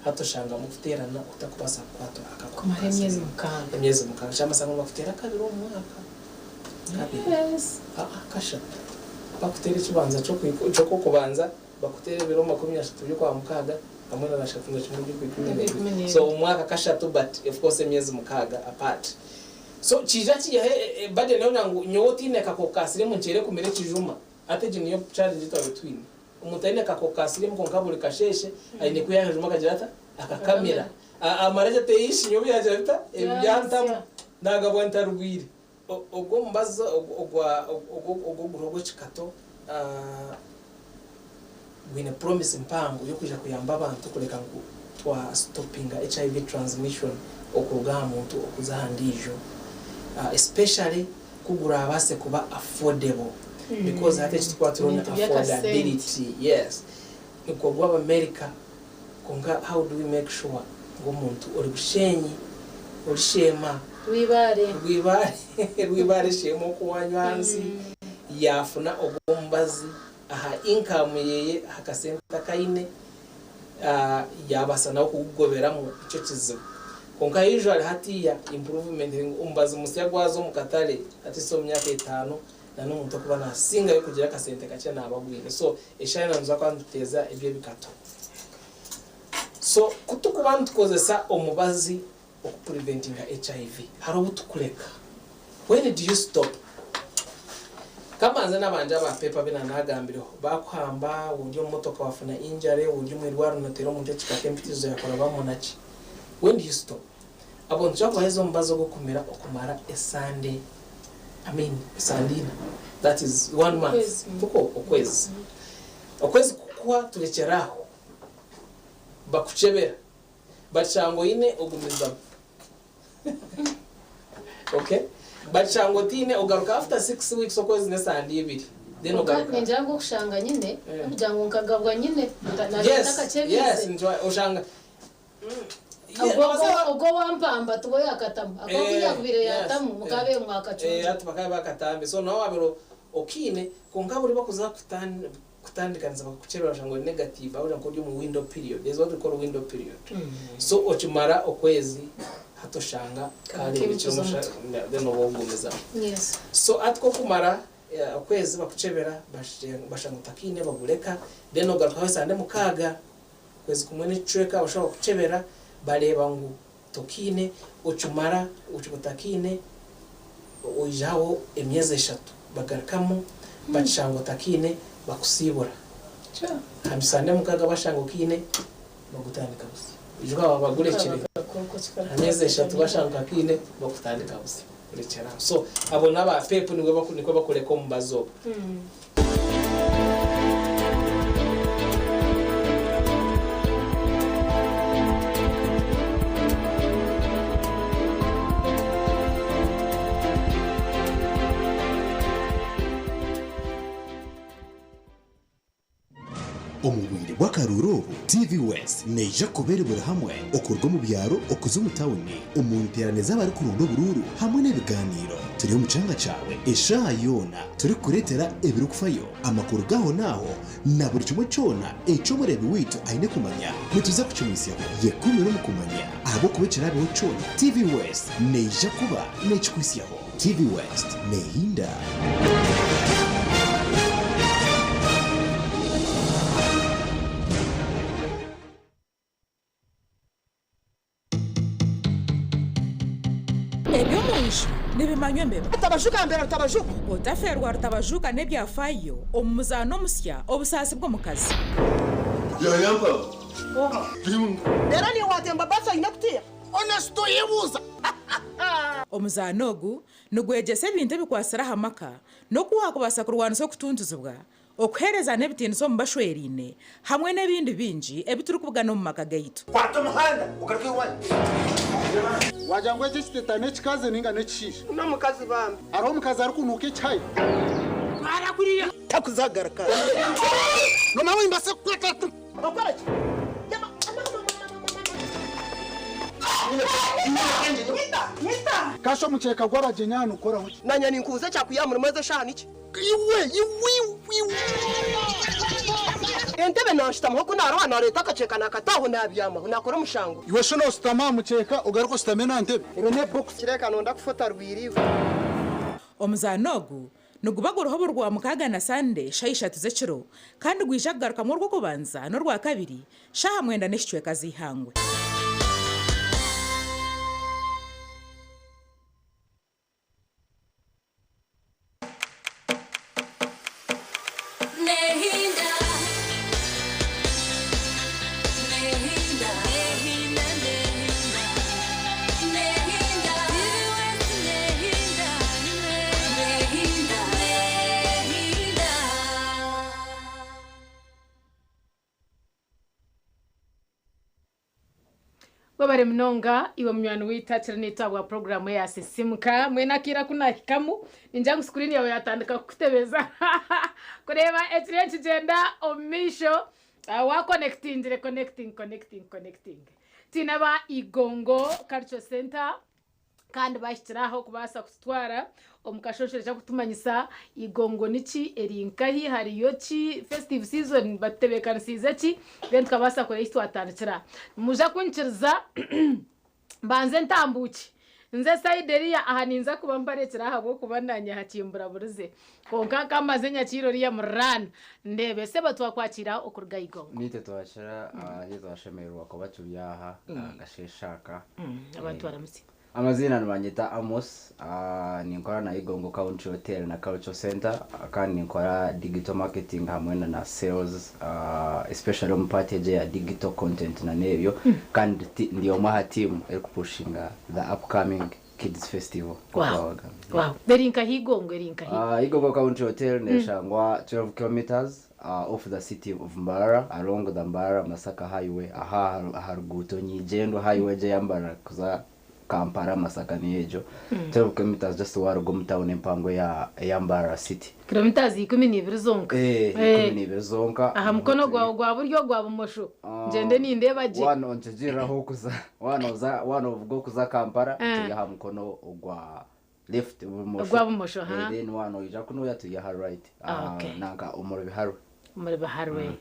Hati oshanga murikuteerana otarikubaasa kukwatwa akakooko Kumara ka emyezi siriimu. mukaaga. Emyezi mukaaga. Kyamazima ngu nibakuteera kabiri omu mwaka. Kabiri. Yes. Aa, kashatu. Bakuteera ekibanza ky'okubanza, bakuteera ebiro 30 by'okwamukaaga, Hamwe na nashatu na kimwe by'oku 12. So omwaka kashatu but of course emyezi mukaaga apart. So kiija kiihaho burden yoona ngu nyowe otaine kakooko ka siriimu nkyere kumira ekijuma. Hati egi niyo challenge ei twaba twine. Omuntu aine akakooko ka siriimu kwonka buri kasheeshe aine kwihaho ekijuma akagira ata? Akakamira. Amara gye ati, Eish nyowe byagira bita? Ebi byantamu. Naagabwa ntarwaire. Ogwo omubazi ogwa ogwo oguri ogw'ekikato gwine promise mpango y'okwija kuyamba abantu kureka ngu twa stopinga HIV transmission okuruga aha muntu okuza aha ndiijo especially ku gurabaase kuba affordable because hati eki turikuba turiho ni Ebintu by'akasente. affordability yes nikwo gw'Abamerika Kwonka how do we make sure ngu omuntu ori Bushenyi, ori Sheema, Rwibaare. Rwibaare, Rwibaare Sheema okwo owanyu ahansi yaafuna ogwo omubazi aha income yeye aha kasente aku aine yaabaasa nawe kugugoberamu nikyo kizibu. Kwonka usually hatiiya improvement eri ngu omubazi musya gwaza omu katare hati si omu myaka etaano na n'omuntu okuba naasingayo kugira akasente kakye naaba agwine. So eshaaha yoona nituza kuba nituteeza eby'ebikato. So ku turikuba nitukozesa omubazi okupreventinga HIV, hariho obu tukureka. When do you stop? Kamanze n'abandi aba paper abu naanagambireho, baakuhamba, ori omu motoka waafuna injury, ori omu irwariro nooteera omuntu ekikaka empitirizo yaakurabamu naki. When do you stop? Abo nituza kubaheereza omubazi ogw'okumira okumara esande, I mean esande ina, that is one month, Okwezi. tikwo? Okwezi. Okwezi kukuhwa turekyera aho, bakukyebera, bakishanga oine ogumizamu. Okay? Bakishanga otiine ogaruka after 6 weeks, okwezi n'esande ibiri, then Konka ogaruka. ningira ngu okushanga nyine okugira ngu nkagabwa nyine Yes, ntakakyebize. oshanga Ogwo wampamba tuba yakatamu akoku yakubire yatamu mukabe mwakacunja. Ati bakaba bakatambe, so nawe wabire okiine, konka buri bakuza kutandikanisa bakakukyebera bashanga ori negative, aho nka ori omu window period. There's what we call window period. So okimara okwezi hati oshanga karebekire then oba ogumizamu. So ati kokumara okwezi bakukyebera bashanga otakiine, bagureka, then ogarukaho esande 6, okwezi kumwe n'ekicweka, bashobora kukukyebera bareeba ngu tokiine, okimara okiba otakiine, oijaho emyezi 3, bagarukamu bakishanga otakiine, bakusiibura. Aha misande 6 bashanga okiine, bagutandika busya. Ijuka baba bagurekire aha myezi 3, bashanga otakiine, bakutandika busya kurekyera aho. So abo n'aba PEP nikwo bakureka omubazi ogwo. Omu bwire bw'akaruuru obu, TV West neija kuba eri buri hamwe okuruga omu byaro okuza omu tawuni, omu nteerane z'abarikuronda oburuuru hamwe n'ebigaaniiro. Turi omu kyanga kyawe eshaaha yoona turikukureetera ebirikufayo, amakuru g'aho n'aho na buri kimwe kyona eki omureebi waitu aine kumanya nituza kukimwitsyaho. Yekumire omu kumanya ahabw'okuba ekiraabeho kyona TV West neija kuba neekikuhitsyaho. TV West neehinda. Eby'omunju nibimanywa embeba. Rutabajuka mbera rutabajuka. Otaferwa rutabajuka n'ebyafaayo omu muzaano omusya Obusaasi bw'omukazi. Reero niiwe waatemba baasi oine kutiira. Honest oyebuuza. Omuzaano ogu nigwegyesa ebintu ebikwatsire aha maka n'oku waakubaasa kurwanisa okutuntuzibwa, okuheereza n'ebitiinisa omu bashweraine hamwe n'ebindi bingi ebi turikubugana omu maka gaitu. Kwata omuhanda ogaruke owanyu. Wagira ngu eki ekiteta n'ekikazi ninga n'ekishaija? N'omukazi bambi. Hariho omukazi arikunuuka ekihayi. Twara kuriya. Takuzagaruka. Nomawe mbase kukwata. Okora ki? Kasha omukyeka gw'abagyenyi aha nikukoraho ki? Nanye ninkubuza ekyakuya murimo ezi eshaaha niki? Iwe iwe iwe. Entebe nanshutamaho ku naroha nareeta akakyeka nakataho nabyamaho nakora omushango. Iwe shi noosutama aha mukyeka ogaruka oshutame n'aha ntebe? Ebyo n'ebox. Kireka nonda kufota rwiriwe. Omuzaano ogu Niguba guriho buri Rwamukaaga na Sande shaaha ishatu z'ekiro kandi gwija kugarukamu Orwokubanza n'Orwakabiri shaaha mwenda n'ekicweka z'eihangwe. Webare munonga iwe munywani waitu akiri naitwe ahabwa puroguraamu eya Sisimuka. Mbwenu akaire aku naahikamu ningira ngu sikuriini yaawe yaatandika kukutebeza kureeba ekiriyo nikigyenda omu maisho. Waakonekitingire connecting connecting connecting. Twine aba Igongo Cultural Centre. Kandi bahikire aho kubaasa kututwara omu kashoshorokye kutumanyisa Igongo niki, eri nkahi, hariyo ki, festive season batutebeekanisiize ki, then tukabaasa kureeba ahu twatandikira. Nimwija kunyikiriza mbanze ntambuukye nze sayidi eriya aha ninza kuba mbarekire ahabw'okuba naanye hakimbura-burize. Kwonka nkamaze nyakiire oriya muriraano ndeebe. Sebo twakwakiira okuruga Igongo. Naitwe twakira, naitwe twashemererwa kuba turi aha akasheeshe aka. Abantu baramutsye. Amaziina nibanyeta Amos, ninkora na Igongo Country Hotel na Cultural Centre kandi ninkora digital marketing hamwe na sales especially omu part egyo eya digital content na n'ebyo kandi ndi omwe aha team erikupushinga the upcoming Kids Festival nk'oku Wow. waabagambire. Wow. Eri nkahi Igongo eri nkahi? Igongo Country Hotel neshangwa 12 kilometres off the city of Mbarara along the Mbarara Masaka highway aha aha ruguuto nyigyendwa highway egyo eya Mbarara kuza Kampala Masaka niyo egyo 12 kilometres just waaruga omu town empango eya eya Mbarara city. Kilometres 12 zonka. Eh, 12 zonka. Aha mukono gwawe gwa buryo ogwa bumosho. Ngyende nindeeba gye. Waaba nontegyerera ahu orikuza, waaba nooza waaba noovuga orikuza Kampala, turi aha mukono ogwa left, bumosho. Ogwa bumosho, ha. Then waaba noija kunuya turi aha right, aha nanka omuri Biharwe. Omuri Biharwe.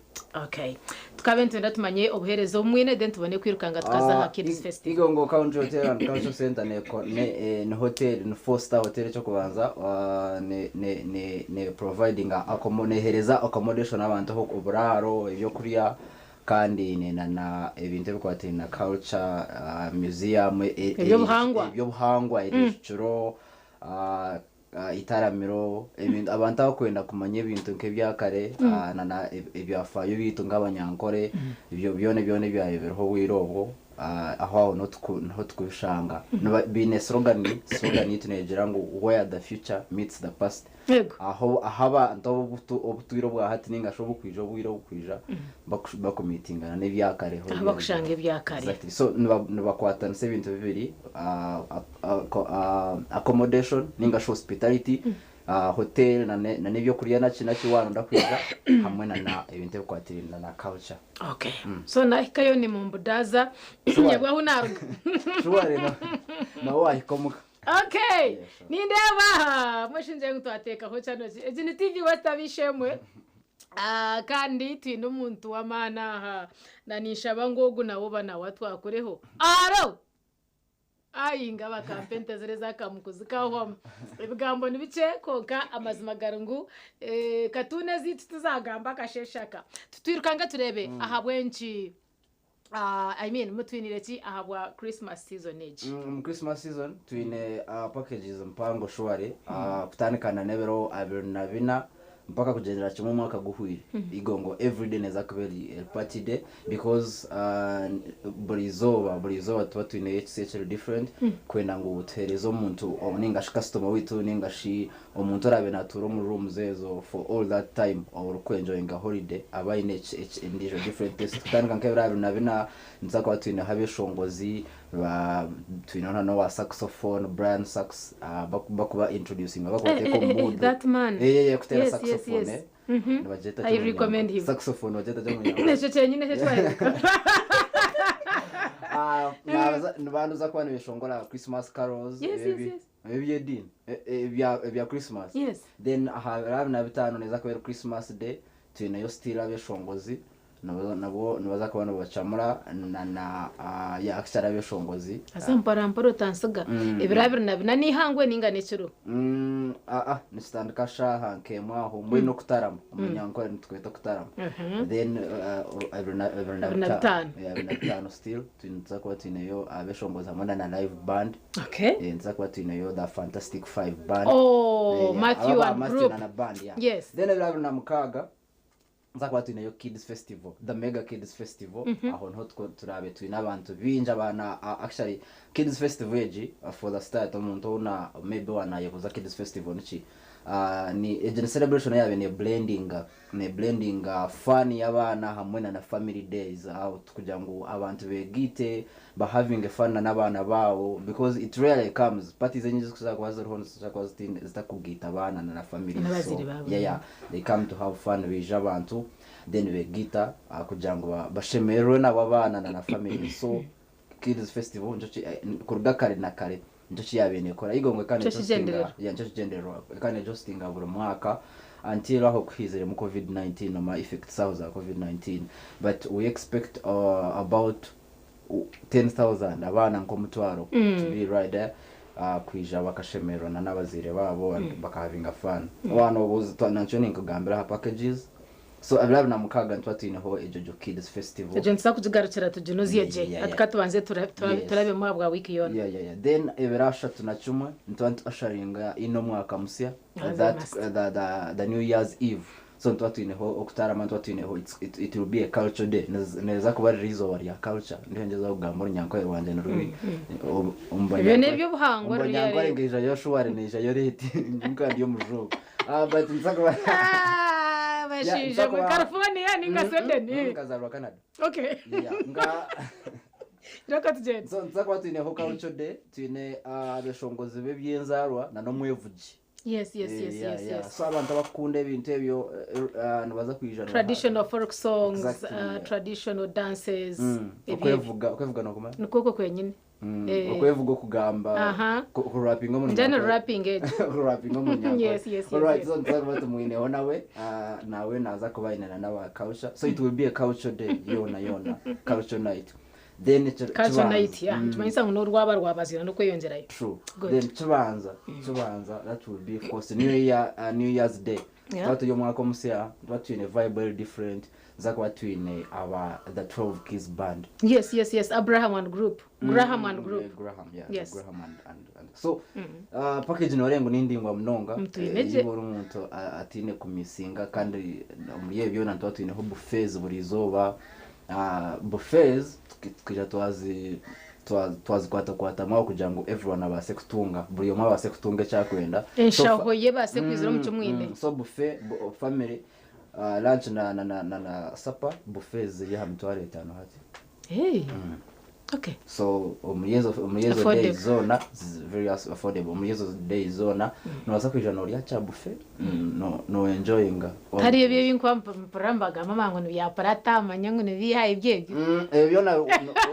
Okay. Tukabe nitwenda tumanye obuheereza obu mwine then tubone kwirukanga tukaza aha Kids Festival. Igongo Country Hotel and Cultural Centre ne ni hotel, ni four star hotel eky'okubanza, ne ne ne ne providinga neheereza accommodation abantu aho oburaaro, ebyokurya kandi ne na ebintu ebikwatiraine na culture, museum, Eby'obuhangwa. eby'obuhangwa, eirishikiro, Itaramiro, ebintu abantu abakwenda kumanya ebintu nk'ebya kare na na ebyafaayo byaitu nk'abanyankore, ebyo byona byona ebyabaire biriho obwire obwo, aho aho niho tuku niho tukubishanga. Niba biine slogan, slogan yaitu neegira ngu where the future meets the past. Yego. Aho ahu abantu obutu obutwire obwa hati nainga shi obukwija obwire obukwija baku bakumiitingana n'ebya kare. Ahu bakushanga ebya kare. Exactly. So niba nibakwatanisa ebintu bibiri. Accommodation ninga shi hospitality, hotel na n'ebyokurya naki naki waronda kwija hamwe na ebintu ebikwatiraine na culture. Okay. So nahikayo nimumbudaaza nyebwa ahu naruga. Surely nawe wahika omuka. Okay. Nindeeba aha mweshingyire ngu twateekaho channel ki. Egi ni TV West ab'eishe-emwe. Kandi twine omuntu w'amaani aha. Na ninshaba ngu ogu nawe oba nawe atwakureho. Aro! Ai nga bakampa ente ziri ez'akamukuzi kahwamu. Ebigambo ni bikye kwonka amazima gari ngu katuuni ezaitu tizagamba akasheeshe aka. Tutwirukanga tureebe ahabw'enki I mean mutwiniire ki ahabwa Christmas season egi? Omu Christmas season twine packages mpango surely kutandika na n'ebiro 24 mpaka kugyendera kimwe omwaka guhwire. Igongo everyday neeza kuba eri party day because buri izooba buri izooba tuba twineyo ekisya ekiri different kwenda ngu tuheereze omuntu ninga shi customer waitu ninga shi omuntu oraabe naatuura omu rooms ezo for all that time orikwenjoyinga holiday abe aine endiijo different taste. Kutandika nk'ebiro 24 nituza kuba twineho abeshongozi Ba twineho na n'owa saxophone Brian Sax bakuba introducinga bakubateeka omu mood. That man. Eh, yeah, yeah, kuteera Yes, yes, saxophone. yes. Eh. Nibagyeta I gye omu recommend him. Saxophone nibagyeta gye omu Nyankore. Ekyo kyenyine ekyo twaheruka. Ah, nibanduza kuba nibeshongora Christmas carols. Yes, yes, yes. Eby'ediini, ebya ebya Christmas. Yes. Then aha biro 25 neeza kuba eri Christmas day, twineyo still abeshongozi. Nabo nibaza kuba nibacamura na na yeah actually abeshongozi. Haza mpora mpora otansiga. Ebiro 24 n'eihangwe ninga n'ekiro? Aa nikitandika shaaha nk'emwe aho mbwenu okutarama omunyankore nitukweta okutarama then ebiro na bitaano yeah 25 still nituza kuba twineyo abeshongozi hamwe na na live band. Okay. Nituza kuba twineyo the fantastic five band. Oh, Matthew aba ba and Matthew group. na na band yeah. Yes. Then ebiro 26 Nituza kuba twineyo Kids Festival, The Mega Kids Festival, aho niho turaabe twine abantu baingi abaana, actually Kids Festival egi for the start omuntu ou na maybe owa naayebuuza Kids Festival niki, ni egi ni celebration eyaabaire ne blendinga, ne blendinga fun y'abaana hamwe na na family days out kugira ngu abantu beegaite, ba havinge fun na n'abaana baabo because it rarely comes, parties enyingi ezirikuza kuba ziriho niziija kuba zitaine zitakugaita abaana na na families so N'abazaire baabo. yeah yeah they come to have fun baija abantu then begaita kugira ngu bashemererwe nabo abaana na na families so kids festival nikyo ki kuruga kare na kare nikyo ki yaabaire neekora Igongwe kandi Nikyo hostinga kigyendererwa. yeah nikyo kigyendererwa kandi nehostinga buri mwaka until aho kuhaiziremu covid 19 ama effects aho za covid 19 but we expect about 10,000 abaana nk'omutwaro to be right there kwija bakashemererwa na n'abazaire baabo and bakahavinga fun. Waaba noobuuza nakyo ninkugambira aha packages so ebiro 26 nituba twineho Ejojo Kids Festival. Egyo nituza kugigarukira tuginozye gye. Hati ka tubanze turabemu ahabwa wiiki yoona. Yeah. Then ebiro 31 nituba nitu usharinga in omwaka musya Haza that must. the New Year's Eve. So nituba twineho okutarama nituba twineho it will be a culture day. Niriza kuba riri eizooba rya culture. Ndiho ngyezaho kugamba orunyankore rwangye nirubi. Ebyo n'eby'obuhangwa Omu ruriya banyankore reero. nkaijayo shuwari naijayo late. Nka ndi omujungu. Ah, but nituza kuba Ah, Yeah, bashaija nituza mwe kuba California ninga Sweden. Nkazarwa Canada. Okay. Yeah, nga Reka tugyende. So nituza kuba twineho culture day, twine abeshongozi b'eby'enzaarwa na n'omwevugi. Yes, yes, yes. So abantu abakukunda ebintu ebyo nibaza kwija nibaha- Traditional folk songs, Exactly, yeah. traditional dances. Ebyo. Okwevuga, okwevuga nokumanya? Nikwo okwo kwenyine. Okwevuga okugamba, Aha. kurapinga omu Njana Runyankore. rapping egyo. Kurapinga omu Runyankore. Yes, Alright, yes. so nituza kuba tumwineho nawe, nawe naza kuba aine na n'aba culture. So it will be a culture day yoona yoona, culture night. Then Culture kibanza. night, yeah. Nikimanyisa ngu n'orwaba rwabazira n'okweyongyerayo. True. Good. Then kibanza, kibanza, that will be of course New Year, New Year's Day. Tuba turi omwaka omusya, tuba twine vibe very different, tuza kuba twine aba the 12 Keys Band. Yes. Abraham and group. Graham and group. Yeah, Graham, yeah. Yes. Graham and so, package norengo nindingwa munonga. Twine gye. Iwe ori omuntu atiine kumisinga kandi omuri ebyo byona nituba twineho buffets buri izooba. Buffets twija twazikwatakwatamu aho kugira ngu everyone abaase kutunga, buri omwe abaase kutunga eki arikwenda. So Enshaho ye ebaase kwizira omu kimwine. So buffet, family, lunch na supper, buffet ziri aha 50,000 hati. Hey. Okay. So omuri ezo, omuri ezo Affordable. days zoona, very affordable. Omuri ezo days zoona, nobaasa kwija norya kya buffet, no, no enjoyinga. Hariyo ebyo ebi nkuba mpurira nibagamba ngu nibya parata, manya ngu nibiiha ebyo ebyo. Ebyo byona,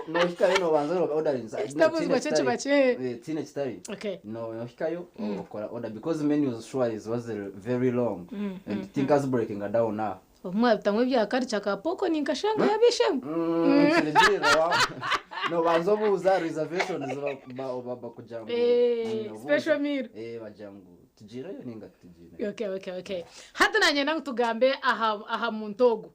nohikayo nobanza ordering. Ekitabuzibwa kyo kiba Tiine kitari. Okay. No, nohikayo, okora order because menus surely ziba ziri very long. And thinkers breaking down now. Obumwe bitamwe ebya culture ka poko ninkashanga yabishemu. Kirigirira wa. No, banza obuuza reservations bakugira ngu, obuuza. Special meal. Bagira ngu tugiireyo ninga tugiireyo. Okay. Hati nanye nangu tugambe aha muntu ogu.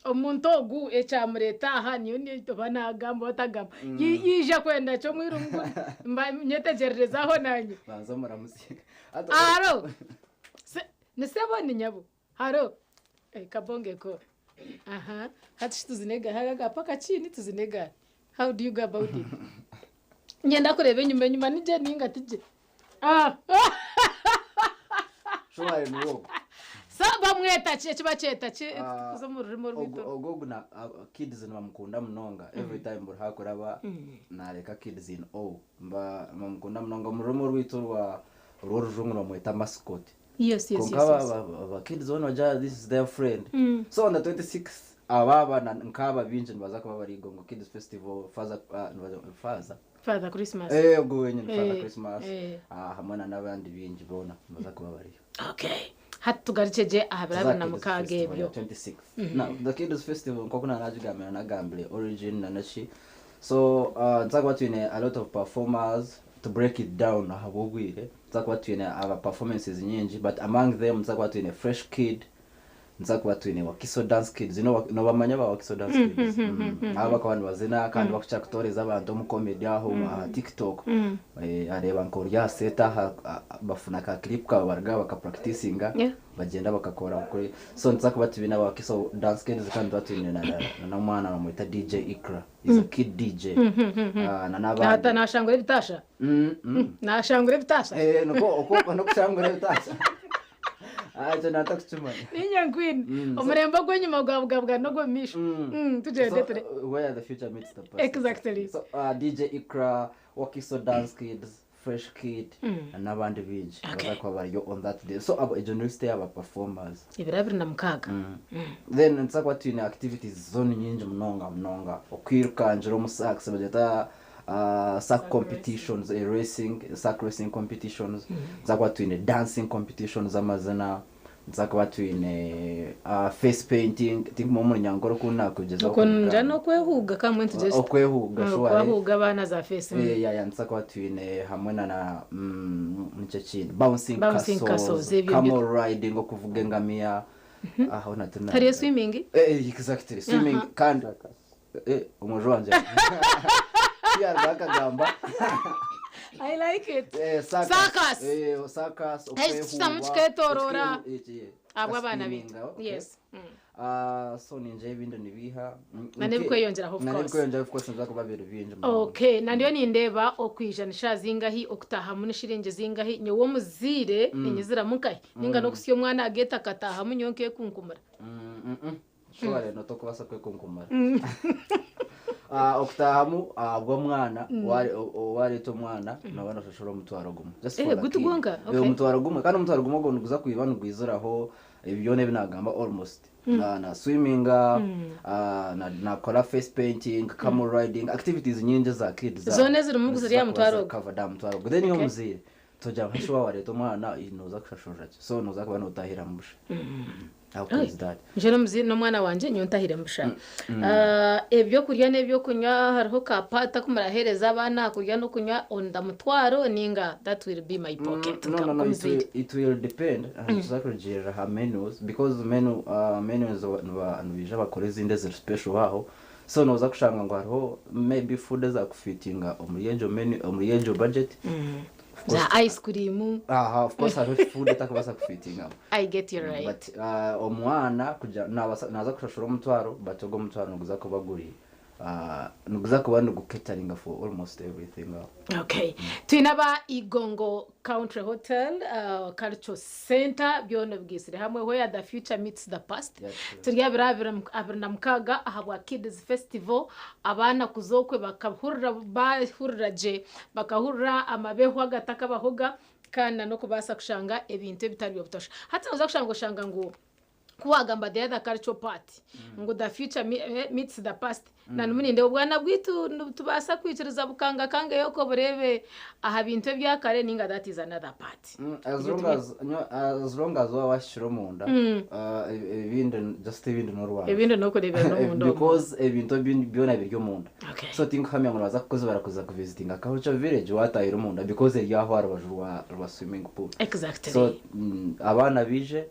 Omuntu ogu ekyamureta aha niyo niyo oba nagamba otagamba. Yija kwenda kyo mwirungu mba nyetegyererezaho nanye. Banza muramusi. Hati Aro. Se, nisebo ni nyabo. Haro. Kabonge ko. Aha. Hati shi tuzinega hagaga paka chini tuzinega. How do you go about it? Ngenda kureba enyuma enyuma nije ninga tije. Shobora ni wowe. Sa bamweta ki ekiba kyeta ki kuza mu rurimi rw'itu. Ogu ogu na kids nibamukunda munonga. Every time buri hakuraba nareka kids in awe. Mba bamukunda munonga mu rurimi rw'itu rwa rw'orujungu bamweta mascot. Yes, Konka yes, yes. ba kids bona bagira this is their friend. So on the 26th ababa na nkaba bingi nibaza kuba bari Igongo Kids Festival Father, nibaza Father. Father Christmas. Ogwo wenyine Father Christmas. Hamwe na n'abandi bingi bona nibaza kuba bariyo. Okay. Hati tugarukye gye aha biro Tuza abiri na Kids mukaaga Festival ebyo. ya 26. Now, the Kids Festival nk'oku nanagigambira nagambire origin nanaki. So nza kuba twine a lot of performers to break it down ahabw'obwire. Nza kuba twine aba performances nyingi, but among them nza kuba twine Fresh Kid, nza kuba twine Wakiso Dance Kids. You know, nobamanya ba Wakiso Dance Kids. Aba bakaba nibazina kandi bakukira kutooreza abantu omu comedy aho aha TikTok. Areba nka seta bafuna ka clip kabo baruga bakapracticinga bagenda bakakora kuri. So nza kuba tubina Wakiso Dance Kids, kandi tuba twine na n'omwana bamwita DJ Ikra, is a kid DJ. Ah, na n'abandi. Hata nashangura ebitasha. Nashangura ebitasha. Eh, nuko uko nokushangura ebitasha. Ah, ekyo natakukimanya. Ninyankwini omurembe ogw'enyuma gwa bwabwa n'ogw'omumaisho. Tugyende So, ture. where the future meets the past. Exactly. So DJ Ikra, Wakiso Dance Kids, Fresh Kid n'abandi bingi baza kuba bariyo on that day. So abo egyo ni list y'aba performers. Ebiro 26. Then nza kuba twine activities zone nyingi munonga munonga, okwirukangira omu sacks, bagyeta sack competitions, racing, sack racing competitions. Nza kuba twine dancing competitions, amazina. Nza kuba twine face painting, think mo munyankore okunakugezaho. Okunja n'okwehuga kamwe ntugeze. Okwehuga, sure. Okwehuga abaana za face. Ya, nza kuba twine hamwe na nicyo kintu bouncing, Bouncing castles, castles, ebyo camel riding, okuvuga engamiya aho natuna. Hariyo swimming? Exactly, swimming. Kandi omwojo wanje yarwakagamba. I like it. Circus. Circus. Circus. Ekitamu kiketorora. Abw'abaana bitu. Yes. Ah, so ninje ebindi nibiha. Na n'ebikweyongyeraho, of Na course. n'ebikweyongyeraho, of course, nza kuba biri bingi. Okay, nandiyo nindeeba okwijanisha zingahi, okutahamu n'eshiringi zingahi, nyowe omuziire ninyiziramu nkahi, ninga n'okusya omwana ageeta akatahamu nyowe nkekunkumura? Sure, notokubasa kwekunkumura. Ah, okutahamu bw'omwana, wareeta omwana noba noshashura 100. Just for the Gutu kid. gwonka? 100, kandi 100 ogwo niguza kwiba nigwiziraho ebyona ebinagamba almost. Na swimming, nakora face painting, camel riding, activities nyingi za kids Zoona ezirimu ziri aha mutwaro ogwo? Covered aha mutwaro ogwo. Then iyo omuziire togira nkashuba wareeta omwana noza kushashurira ki, so noza kuba notahira musha. How cool is that? Nje n'omwana wanje nyowe ntahire musha. Ah, ebyokurya n'ebyokunywa, hariho kapata kumurahereza abaana kurya n'okunywa onda mutwaro, ninga that will be my pocket? No, it Nka will, it will depend. Tuzakurugiirira ha menus, because menus nibija bakora ezindi eziri special aho, so noza kushanga ngu hariho maybe food ezakufitinga omuri egyo menu, omuri egyo budget. Of course- Za ice cream. Aha, of course hariho food etakubaasa kufitinga. I get you, right. But omwana kugira naza kushashura 100, but ogwo 100 niguza kuba guri niguza kuba niguketaringa for almost everything aho. Okay, twine aba Igongo Country Hotel, Cultural Center, byona bwisire hamwe, where the future meets the past. Turi 26 ahabwa Kids Festival, abaana kuzokwe bakahurira bahurira gye, bakahurira amabeho agatakabahoga, kandi n'okubaasa kushanga ebintu ebitari byobutosha. Hati noza kushanga oshanga ngu kuwagamba the other cultural part ngu the future meets the past, na numuninde obwana bwitu tubaasa kwikiriza bukanga kanga yoko burebe aha bintu ebyakare, ninga that is another part? As long as as long as waba washira omunda, ebindi just ebindi n'orwanda. Ebindi n'okureebera n'omunda omwo. Because ebintu byona biri omunda. So tinkuhamya ngu nabaza kukozi barakuza kuvisitinga culture village watahira omunda, because eri aho aha rubaju rwa swimming pool. So abaana bije,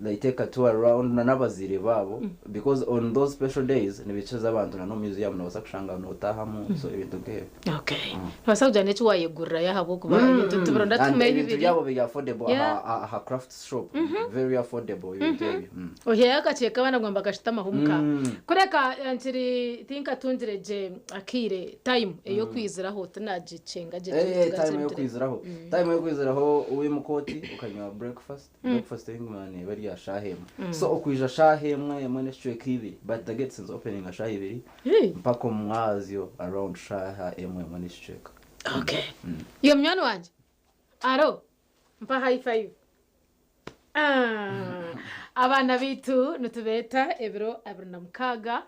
they take a tour around na n'abazire babo, because on those special days nibikiza abantu na no museum nobasa kushanga notahamu, so ebintu nk'ebyo. Okay, nobasa kugira n'eki wayegurirayo ahabw'okuba ebintu tubironda And tukumeyo ebintu bibiri. byabo biri affordable. Aha craft shop, very affordable ebintu ebyo. Oheyo akakyeka abaana kugamba kashitamaho omuka kureka nkiri tinkatungire gye akiire time ey'okwiziraho tinagikyenga gye. Time yokwiziraho, time yokwiziraho, uri mukoti ukanywa breakfast. Breakfast engumane bari shaha 1. So okwija shaha 1 1 n'ekicweka 2, but the gates is opening a shaha 2 mpaka omwazyo around shaha 1 1 n'ekicweka. Okay, iyo munywani wanje aro mpa high five. Ah, abaana bitu nitubeeta ebiro 26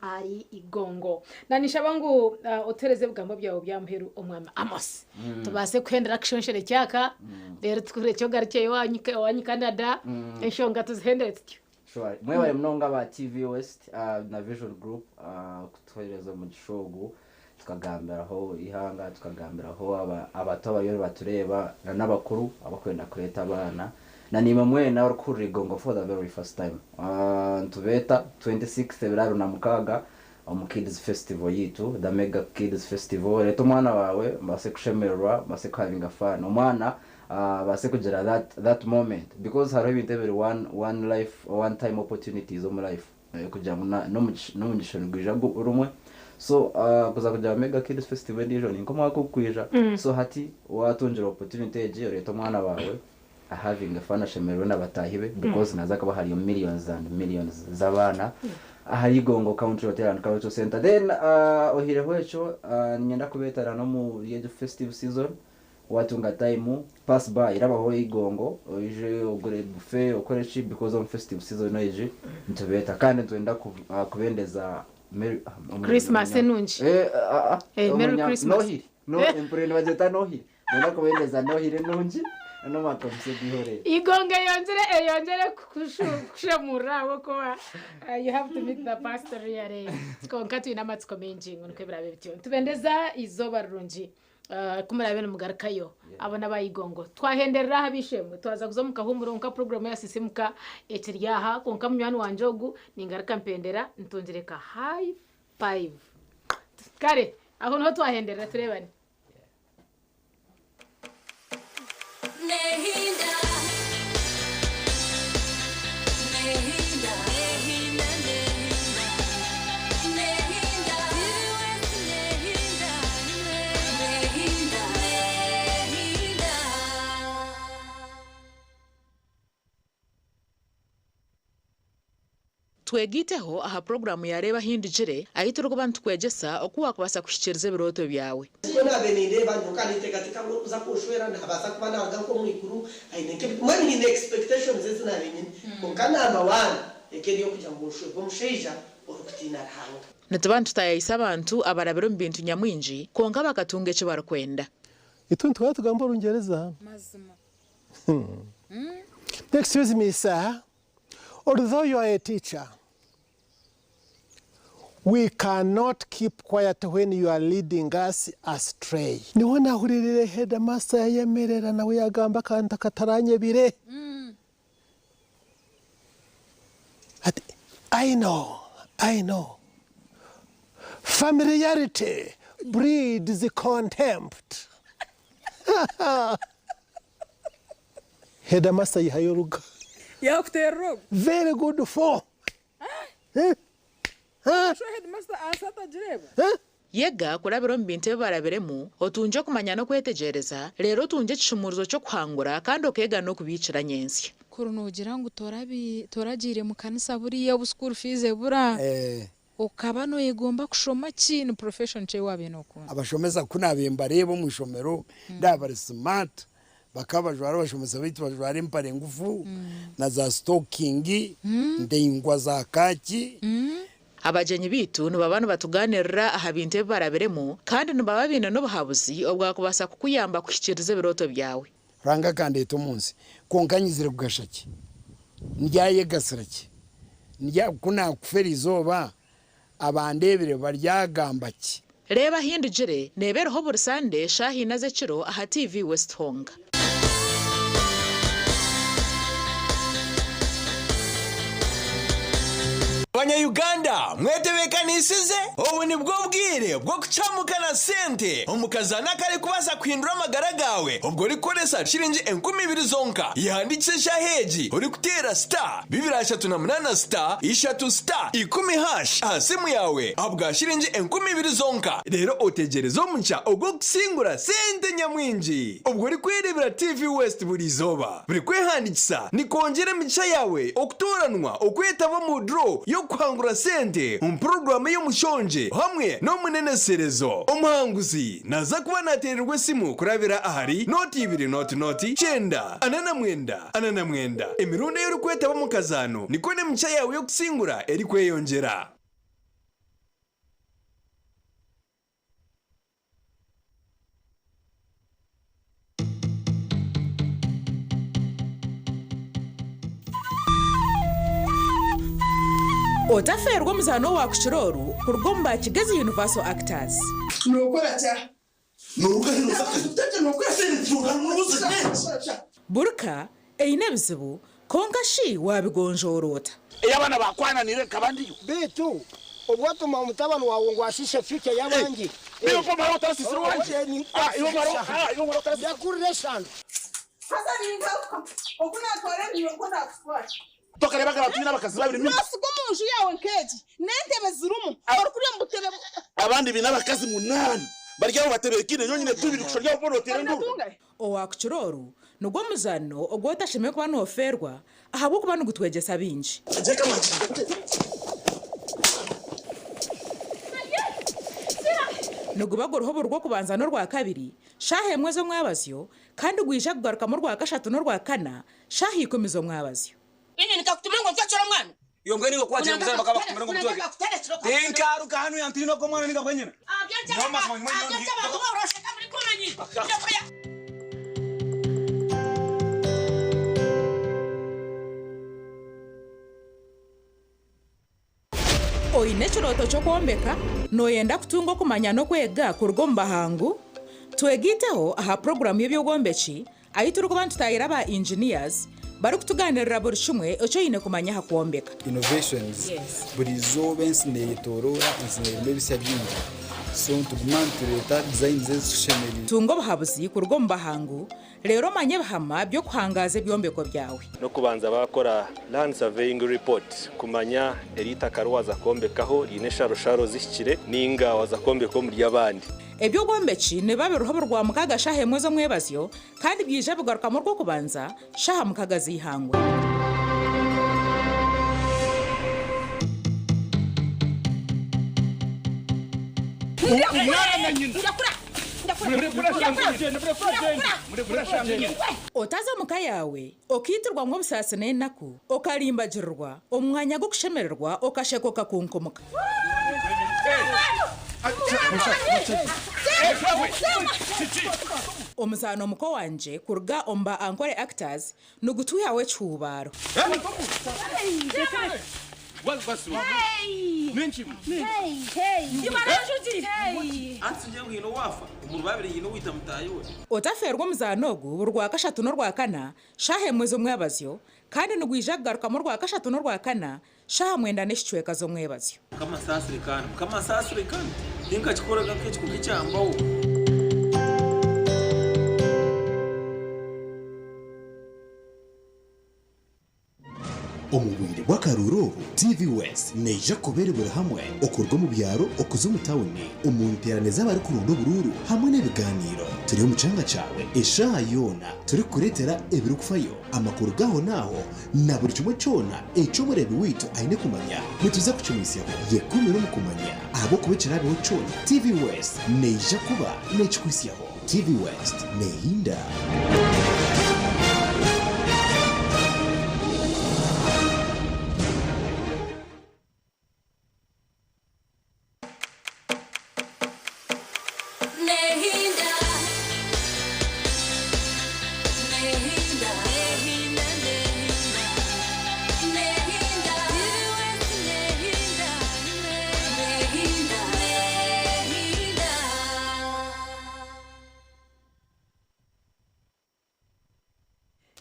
ari Igongo, nanishaba ngu otereze ebigambo byawe bya muheru, omwami Amos, tubaase kuhendera kushonshera ekyaka. Reero tukurekye ogarukye owanyu owanyu Canada, enshonga tuzihendere tutyo. Sure. Mwebare munonga aba TV West na Vision Group kutuhereza omugisha ogu tukagambiraho eihanga, tukagambiraho abato abariyo nibatureeba na n'abakuru abarikwenda kureeta abaana na naimwe mwena abarikuhurira Igongo for the very first time. Nitubeeta 26 ebiro 26 omu Kids Festival yaitu, The Mega Kids Festival. Reeta omwana waawe mubaase kushemererwa, mubaase kuhavinga fun. Omwana abaase kugira that that moment because hariho ebintu ebiri one one life one time opportunities omu life kugira ngu n'omugisha nigwija rumwe so kuza kugira Mega Kids Festival endiijo ni nk'omwaka ogukwija so hati watungira opportunity egi oreete omwana waawe ahavinge fun ashemererwe na bataahi be because nihaza kuba hariyo millions and millions z'abaana ahari Igongo Country Hotel and Cultural Centre. Then ohireho ekyo niinyenda kubeetara n'omuri egi festive season Watunga time pass by rabaho eigongo oije ogure buffet okore ki because omu festive season egi nitubeeta kandi nitwenda kubendeza merry Christmas enungi. Eh, ah, ah, Eh, Merry Christmas. Nohiri. No, empurire nibagyeta Nohiri. Nitwenda kubendeza Nohiri enungi n'omwaka musya gwihorere. Igongo eyongyere eyongyere kukushamurira ahabw'okuba you have to meet the pastor really. Kwonka twine amatsiko maingi ngu nikwo biraabe bityo. Nitubendeza eizooba rirungi. Ku muraabe nimugarukayo abo n'aba Igongo. Twahenderera aha b'eishe-emwe twaza kuza omu kahuumuro kwonka puroguraamu ya Sisiimuka ekiri aha kwonka munywani wangye ogu ningaruka mpendera ntungire ka high five. Kare aho niho twahenderera tureebane. Twegaiteho aha puroguraamu ya Reeba Ahindugire ahu turikuba nitukwegyesa oku waakubaasa kuhikiiriza ebirooto byawe. Nikwo naabaire nindeeba nyowe ka ninteekateeka ngu orikuza kunshwera naabaasa kuba naaruga nk'omu iguru aine nk'ebi mbwenu nyine expectations ezi naabaire nyine kwonka number one eka eri ey'okugira ngu nshwerwe omushaija orikutiina Ruhanga. Nituba nitutaayaayisa abantu abarabire omu bintu nyamwingi kwonka bakatunga eki barikwenda. Itwe nituhora tugamba Orungyereza. Mazima. Excuse me sir, although you are a teacher, we cannot keep quiet when you are leading us astray. Niho nahuririire headmaster yayemerera nawe yagamba akantu akataranyebire. Ati, I know, I know. Familiarity breeds contempt. Headmaster yihayo oruga. Yakuterera ogwo. Very good for. Sho headmaster ansi atagireeba. Yega kurabira omu bintu ebi barabiremu, otungye okumanya n'okwetegyereza, reero otungye ekishumuurizo ky'okuhangura kandi okeega n'okubiikira nyentsya. Kuri noogira ngu toragiire mu kanisa buriya obu school fees ebura, okaba noyegomba kushoma ki? Ni profession ki ei waabaire nookunda? Abashomesa ku naabaire mbareeba omu ishomero ndaaba bari smart, bakaba bajwara abashomesa baitu bajwara empare ngufu na za sitokingi ndaingwa za kaaki. Abagyenyi baitu nibaba nibatugaaniirira aha bintu ebi barabiremu kandi nibaba baine n'obuhabuzi obwakubaasa kukuyamba kuhikiiriza ebirooto byawe. Ruhanga akandeeta omu nsi, kwonka nyizire kugasha ki? Ndyayegasira ki? Ndya, ku naakufa eri izooba, abandeebire baryagamba ki? Reeba Ahindugire neeba eriho buri Sande shaaha ina z'ekiro aha TV West honka. Banya Uganda mwetebekanisize? Obu nibwo bwire bw'okucamuka na sente omu kazaano akarikubaasa kuhindura amagara gaawe obwo orikukoresa shiringi 2000 zonka. Yehandiikise eshaaha egi orikuteera star 238 star ishatu star ikumi hash aha simu yaawe ahabwa shiringi 2000 zonka reero otegyereze omugisha ogw'okusingura sente nyamwingi obwo orikwereebera TV West buri izooba. Buri kwehandiikisa nikwongyera emigisha yaawe okutooranwa okwetaba omu draw y'okuhangura sente omu puroguraamu ey'omushongye hamwe n'omuneneserezo. Omuhanguzi naaza kuba naateererwa esimu kurabira ahari nooti ibiri nooti nooti kyenda 49 49. Emirundi ei orikwetaba omu kazaano nikwo n'emigisha yaawe y'okusingura erikweyongyera. Otafeerwa omuzaano owaakukira oru kuruga omu ba Kigezi Universal Actors. Nookora kya? Burka eine ebizibu, kwonka shi waabigonjoora ota? Ei abaana baakwananiire nkaba ndiyo. Beitu obu watuma omutabani waawe ngu ashiishe future y'abandi. Ndakurira eshano. Haza ningaruka oku naatwara ebinywa nikwo naakutwara. Tokareebaga abantu baine abakazi babiri mingi? Noosiga omu nju yaawe nk'egi n'entebe zirimu, orikurya omu butebe. Abandi baine abakazi munaana bari aho batebeekaine, nyowe nyine tubiri kusha ori aho boona oteera enduuru. Owaakukira oru nigwo muzaano ogu otashemereire kuba noofeerwa ahabw'okuba nigutwegyesa bingi. Niguba guriho buri Rwokubanza n'Orwakabiri shaaha emwe z'omwabazyo kandi gwija kugarukamu Orwakashatu n'Orwakana shaaha ikumi z'omwabazyo. Inye nikakutuma ngu ontwekyere omwana. Iwe mbwenu iwe ku wagira omuzaire bakaba bakutumire ngu omutweke. Tinkaruga hanu yantiina ogwo mwana ninga gwe nyina. Nyowe mazima nyuma nyowe ndi. Oine ekirooto ky'okwombeka? Nooyenda kutunga okumanya n'okwega kuruga omu bahangu? Twegaiteho aha puroguraamu y'eby'obwombeki ahu turikuba nitutaahira aba engineers barikutugaaniirira buri kimwe eki oine kumanya aha kwombeka. Innovations, Buri izooba ensi neyetoroora, ensi nerimu ebisya bingi so nituguma nitureeta designs ezitushemereire. Tunga obuhabuzi kuruga omu bahangu Reero omanye ebihama by'okuhangaaza ebyombeko byawe. N'okubanza baakora Land Surveying Report kumanya eri itaka riwaza kwombekaho riine ensharosharo zihikire ninga waza kwombeka omuri ry'abandi. Eby'obwombeki nibiba biriho buri Rwamukaaga shaaha emwe z'omwebazyo kandi byaija bigarukamu Orwokubanza shaaha mukaga z'eihangwe. Otaza omu ka yaawe okaitirwamu obusaasi n'enaku, okarimbagirirwa omu mwanya gw'okushemererwa okasheka okakunkumuka. Omuzaano Muko Wangye kuruga omu ba Ankole Actors nigutwihaho ekihuubaaro. Otafeerwa omuzaano ogu buri Rwakashatu n'Orwakana shaaha emwe z'omwebazyo kandi nigwija kugarukamu Orwakashatu n'Orwakana shaaha mwenda n'ekicweka z'omwebazyo. Mukama ansaasire kandi Mukama ansaasire kandi tinkakikoraga nk'ekiko kyambaho. Omu bwire bw'akaruuru obu, TV West neija kuba eri buri hamwe okuruga omu byaro okuza omu tawuni, omu nteerane z'abarikuronda oburuuru hamwe n'ebigaaniiro. Turi omu kyanga kyawe eshaaha yoona turikukureetera ebirikufayo, amakuru g'ahonaaho na buri kimwe kyona eki omureebi waitu aine kumanya nituza kukimwitsyaho. Yekumire omu kumanya ahabw'okuba ekiraabeho kyona, TV West neija kuba neekikuhitsyaho. TV West neehinda.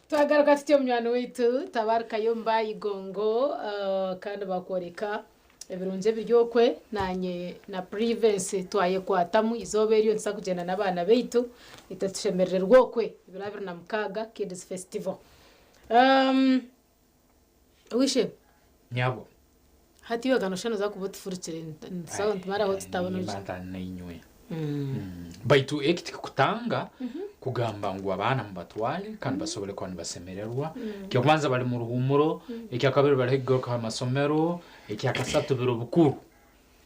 Twagaruka tutyo munywani waitu tabarukayo omu Igongo kandi bakworeka ebirungi ebiri okwe nanye na Privensi twayekwatamu eizooba eryo nituza kugyenda n'abaana baitu itwe tushemerererwe okwe ebiro 26 Kids Festival. Ow'eishe-emwe. Nyabo. Hati iwe gana oshusha noza kuba otufurukire nituza nitumaraho tutabona Nimba ntari nainywe. Baitu eki tikikutanga kugamba ngu abaana mubatwale kandi basobole kuba nibasemererwa. Eky'okubanza bari mu ruhumuro, ekyakabiri bari haihi kugaruka aha masomero, ekyakasatu biro bikuru.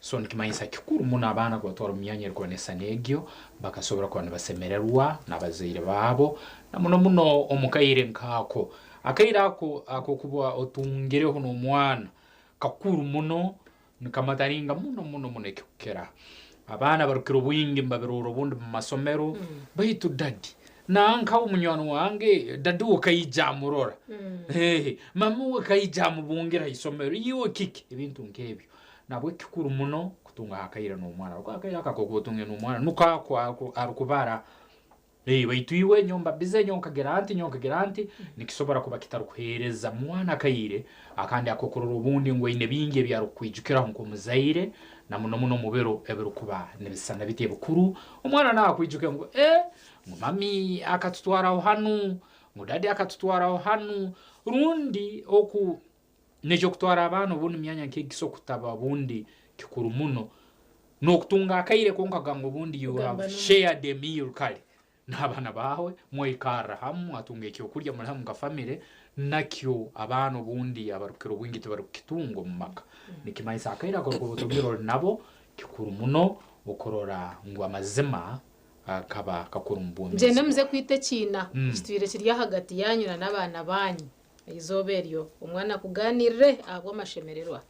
So nikimanyisa kikuru muno abaana kubatwara omu myanya erikuba neesana egyo bakasobora kuba nibasemererwa n'abazaire baabo na muno muno omu kaire nk'ako. Akaire ako ak'okuba otungireho n'omwana kakuru muno, nikamataringa muno muno muno ekikukira. Abaana abarukukira obwingi nibabiroora obundi mu masomero, baitu dadi Nanka omunywani wange dadi we kaija amurora, Eeh, mama we kaija amubungira ha isomero, iwe kiki? Ebintu nk'ebyo. Nabwe kikuru muno kutunga akaire n'omwana ahabw'okuba akaire ako akokuba otungire n'omwana nuko ako arukubara. Eeh, baitu iwe nyowe mba busy, nyowe nkagira nti, nyowe nkagira nti, nikisobora kuba kitarukuheereza mwana akaire akandi ak'okurora obundi ngu aine bingi ebi arukukwijukiraho nk'omuzaire na muno muno omu biro ebirukuba nibisisana biti ebikuru, omwana naakwijuke ngu, Eeh, ngu mami akatutwaraho hanu, ngu dadi akatutwaraho hanu, rundi oku n'eky'okutwara abaana obundi myanya nk'egi kutaba obundi kikuru muno, n'okutunga akaire konka kugamba ngu obundi you have shared a meal kare n'abaana baawe, mwaikarra hamu mwatunga ekyokurya muri hamu nka famire, nakyo abaana obundi abarukukira obwingi tibarukukitunga omu maka. Nikimanyisa akaire aku orikuba otungire ori nabo kikuru muno okurora ngu amazima Akaba kakuru omu bwomeezi Mugyende muze bwawe. kwita ekiina ekitwire kiri ahagati yaanyu na n'abaana baanyu. Eizooba eryo omwana akugaaniirire ahabw'amashemererwa.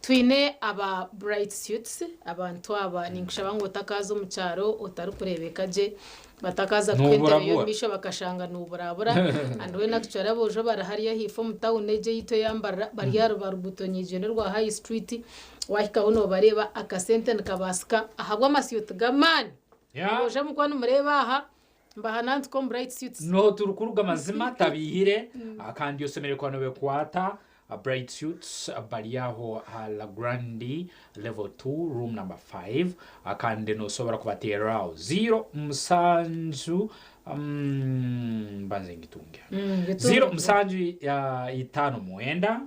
Twine aba Bright Suits, abantu aba ninkushaba ngu otakaaza omu kyaro otarikureebeka gye, batakaaza kukuha entebe Nooburabura. y'omu maisho bakashanga nooburabura. And weena actually aboojo bari hariya ahaifo omu tawuni egyo eyaitu eya Mbarara bari aha rubaruguto nyeigyenda orwa High Street, waahikaho noobareeba akasente nikabaasika ahabw'amasyuti g'amaani. Oja mukuba nimureeba aha mbaha nantuka omu bright suits. Noho turikuruga mazima tabiihire kandi osemereire kuba nobekwata Bright Suits bari aho aha La Grande level 2 room number 5 kandi nosobora kubatereraho 07 mbanze ngitunge hanu 07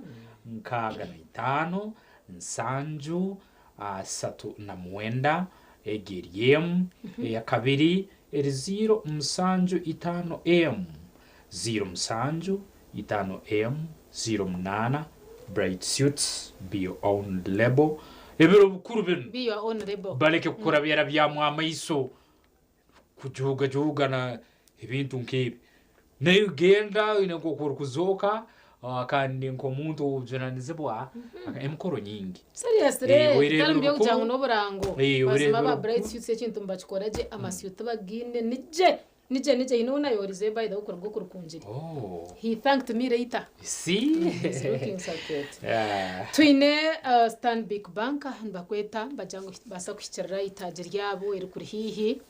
59 6 39 egi eri emu, eyakabiri eri 0 7 emu, 0 7 5 emu, 0 8, Bright Suits, be your own label. Ebiro bikuru binu Be your own label. baleke kukurabyarabyamu amaiso kujuugajuugana ebintu nk'ebi. Naiwe genda oine nk'oku orikuzooka kandi nk'omuntu ow'obujunanizibwa emikoro nyingi. Seriously, Eh, bitari oireebera mu by'okugira ngu obukuru. n'oburango. Eh, Mazima oireebera aba obukuru. Bright Suits ekintu nibakikora gye, amasyuti bagaine ni gye, ni gye, ni gye. Haine ou nayoorize by the way kuruga okurukungiri. Oh. He thanked me later. See? He's looking so cute. Yeah. Twine Stanbic Bank nibakweta nibagira ngu baasa kuhikirira eitaagi ryabo erikuri haihi.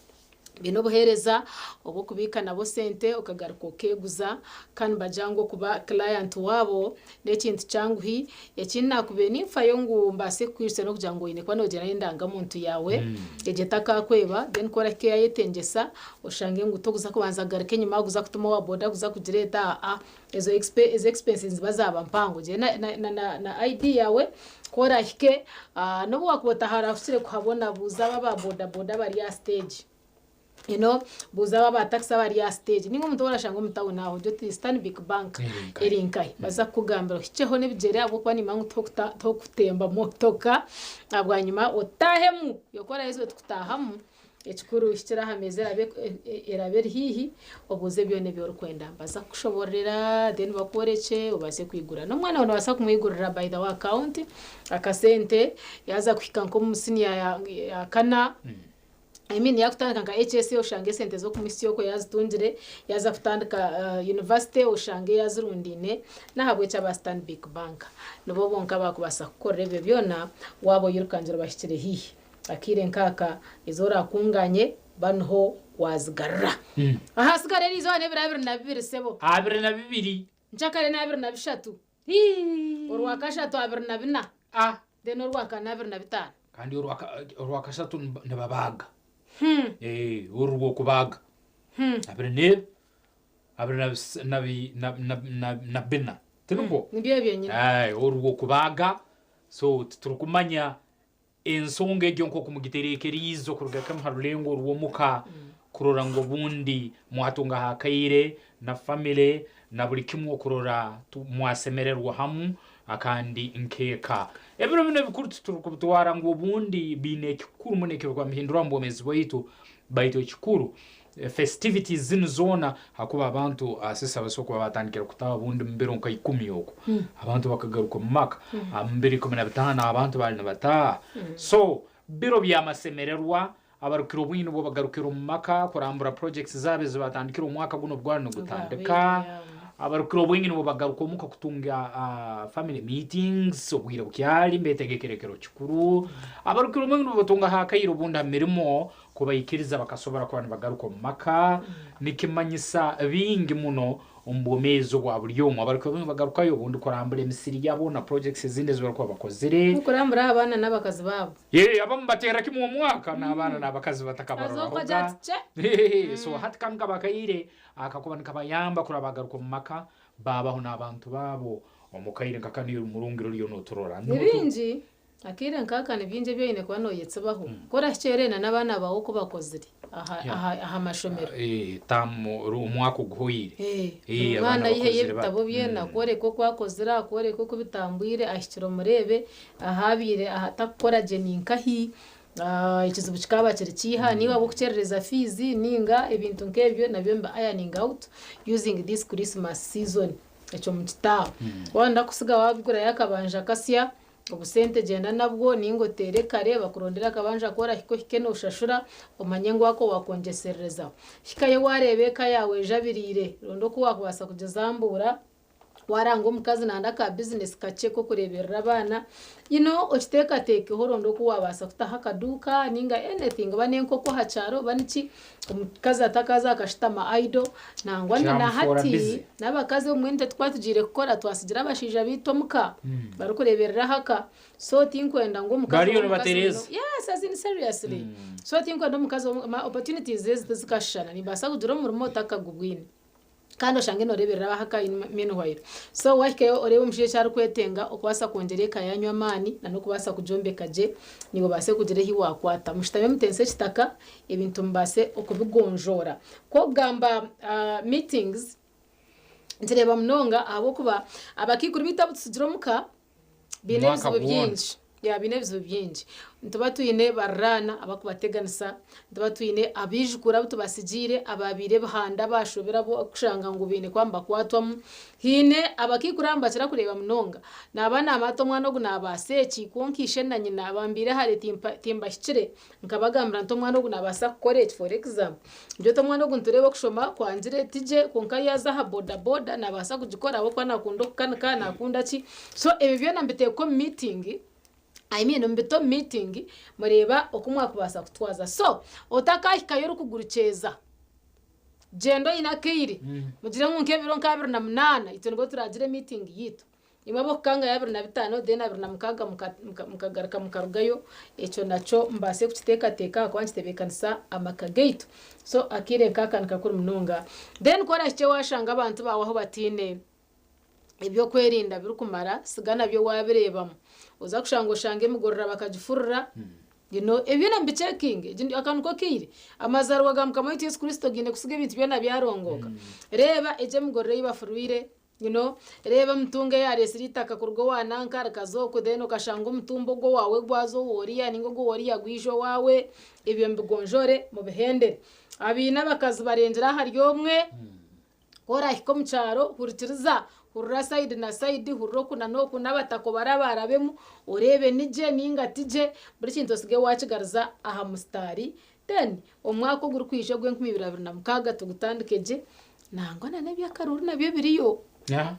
Baine obuheereza obw'okubiika nabo sente okagaruka okeeguza kandi nibagira ngu okuba client waabo n'ekintu kyanguhi. Ekindi naakubaire ninfayo ngu mbaase kukwijutsya n'okugira ngu oine kuba noogyenda n'endangamuntu yaawe egyo etakakweba then ku orahika eyayetengyesa oshange ngu tokuza kubanza kugaruka enyima kuza kutuma owa boda kuza kugireeta aa ezo ezo expenses niziba zaaba mpango. Ogyende na ID yaawe ku orahike n'obu waakuba otaharahukire kuhabona buuza abo aba boda boda abari aha siteegi. You know, buuza abo aba takisi abari aha siteegi ninga omuntu ou orashanga omu tawuni aho ogire oti Stanbic Bank eri nkahi? Baza kukugambira ohikyeho n'ebigyere ahabw'okuba nimanya ngu tokutemba motoka bwanyima otaahemu. Iwe ku oraheza oti kutaahamu Ekikuru hikira aha meeza eraabe eraabe eri haihi, obuuze byona ebi orikwenda. Nibaza kukushoboororera then bakworekye obaase kwigura. N'omwana waawe noobaasa kumwigurira by the way account, akasente yaaza kuhika nk'omu siniya ya kana, I mean yaakutandika nka HS oshange esente z'okumuhitsya okwo yaazitungire, yaaza kutandika university oshange yaazirundaine. N'ahabw'ekyo aba Stanbic Bank nibo bonka abaakubaasa kukukorera ebyo byona waaba oyirukangira obahikire haihi. Akaire nk'aka ezi oraakunganye ba niho waazigarura. Ahasigara eriizooba n'ebiro 22 sebo. 22. Nkyakare n'abiri na bishatu. Orwakashatu 24. Then orwakana 25. Kandi orwakashatu nibabaaga. Oru rw'okubaaga. 21, 24. Tinukwo? Nibyo ebyo nyine. Oru rw'okubaaga so titurikumanya Ensonga egyo nk'oku mugitereekeriize okuruga kimwe ha rulengo orw'omuka kurora ngu obundi mwatungaho akaire na famire na buli kimu okurora mwasemererwa hamu kandi nk'eka. Ebiro binu ebikuru titurukubitwara ngu obundi biine ekikuru muno ekirukuba nibihindura omu bwomeezi bwaitu baitu ekikuru festivities zinu zoona hakuba abantu sisa basobora kuba batandikire kutaaha obundi mu biro nka ikumi okwo abantu bakagaruka omu maka mu biro 15 abantu baali nibataaha so biro by'amasemererwa. Abarukire obwingi nibwo bagarukire omu maka kurambura projects zaabo ezi batandikire omwaka gunu obu gwaba nigutandika. Abarukire obwingi nibwo bagaruka omuka kutunga family meetings obwire bukyari mbetegekera ekiro kikuru. Abarukire obwingi nibwo batunga aha akaire obundi aha mirimo kubaikiriza bakasobora kuba nibagaruka omu maka. Nikimanyisa bingi muno omu bwomeezi obwa buri omwe. Abarikuba bamwe bagarukayo obundi kurambura emisiri yabo na projects ezindi ezi barikuba bakozire. N'okurambura aha baana n'abakazi baabo. Yee, abamu bateera kimwe omwaka n'abaana n'abakazi batakabarorahoga. So hati kanu kaba akaire akakuba nikabayamba kuraba bagaruka omu maka baabaho n'abantu baabo omu kaire nka kanu iwe murungi oriyo nooturora. Ni bingi. Akaire nk'aka ni bingi ebi oine kuba nooyetsibaho. Ku orahikye reena n'abaana baawe oku bakozire aha Yeah. aha aha mashomero. Eh, term omwaka oguhweire. Eh, Eh, omwana abaana ayiheyo bakozire ebitabo bata. bye nakworeka oku akozire, akworeka oku bitambwire, ahikire omureebe ahu abaire ahatakukora gye ni nkahi, ah, ekizibu kikaaba kiri kiiha, niiwe ahabw'okukyerereza fiizi ninga ebintu nk'ebyo nabyo nibi ironing out using this Christmas season. Ekyo mukite aho. Waaba kusiga waabigurayo akabanja kasya, Obusente gyenda nabwo ninga oteere kare bakurondere akabanja aku orahika ohike noshashura omanye ngu ako wakwongyesererezaho. Hikayo wareeba eka yaawe ejabiriire ronda oku wakubaasa kugizambuura waranga omukazi nanda aka business kakye kokureeberera abaana you know okiteekateekeho oronde oku wabaasa kutaho akaduuka ninga anything oba nenkoko aha kyaro oba niki Omukazi atakaaza akashutama idle nangwa na Kyamufoora hati busy. n'abakazi obumwe nitwe tukuba tugiire kukora twasigira abashaija baitu omuka barikureeberera ahaka so tinkwenda ngu omukazi Bariyo omukazi nibatereeza. ono- Yes, as in seriously. So tinkwenda omukazi omu- ma opportunities ezi tizikashushana nimbaasa kugira omurimo otakagubwine. Kandi oshange nooreeberera ab'ahaka meanwhile. So waahikayo oreebe omushaija eki arikwetenga okubaasa kwongyera eka yaanyu amaani na n'okubaasa kugyombeka gye naiwe obaase kugira ahi waakwata. Mushutame mutense ekitaka ebintu mubaase okubigonjoora. Ku okugamba meetings, nkireeba munonga ahabw'okuba abakaikuru baitu abu tutsigire omuka, Baine Omwaka ebizibu gwona. bingi. Yeah, baine ebizibu bingi. Nituba twine baruraana abarikubateganisa, nituba twine abaijukuru abu tubasigiire abaabaire ebihanda abaashobire abu orikushanga ngu baine kuba nibakwatwamu. Haine abakaikuru aba nibakira kureeba munonga. Naaba naamanya ati omwana ogu naabaasa eki kwonka ishe na nyina bambaire hare timpa timbahikire. Nkabagambira nti omwana ogu nabaasa kukora eki for example ngira oti omwana ogu nitureeba okushoma kwangire tigye kwonka yaaza aha boda boda nabaasa kugikora ahabw'okuba nakunda okukanika nakunda ki so ebyo byona mbiteeka omu meeting I mean mbita omu meeting mureeba oku mwakubaasa kutwaza so otakahikayo orikugurukyeza gyenda oine akaire mugire ngu nk'ebiro nka 28 itwe nibwo turagire meeting yaitu. Imwe ab'okukanga ya 25 then 26 mukagaruka mukarugayo, ekyo nakyo mubaase kukiteekateeka ahakuba nikitebeekanisa amaka gaitu. So akaire nk'aka nikakuru munonga. Then ku orahikye waashanga abantu baawe ahu bataine eby'okwerinda birikumara, siga nabyo waabireebamu. Oza kushanga oshange emigorora bakagifurura, You know, ebi byona mubicekinge. Egi ndi- aka niko kaire. Amazaaribwa ga Mukama waitu Yesu Kristo gaine kusiga ebintu byona byarongooka. Reeba egi emigorora ei bafurwire, You know, reeba emitungo eyareetsire eitaka kuruga owa nanka rikaza oku then okashanga omutumba ogwo owaawe gwaza ow'oriya ninga ogwo ow'oriya gwija owaawe, ebyo mubigonjoore mubihendere. Abaine abakazi barengire ahari omwe, ku orahika omu kyaro hurikiriza, hurira sayidi na sayidi, hurira oku na n'oku n'abataka obarabarabemu oreebe ni gye ninga ti gye, buri kintu osige waakigaruza aha musitaari Then omwaka ogurikwija ogw'enkumi ibiri 26 tugutandike gye nangwa na n'eby'akaruuru nabyo biriyo. Yeah.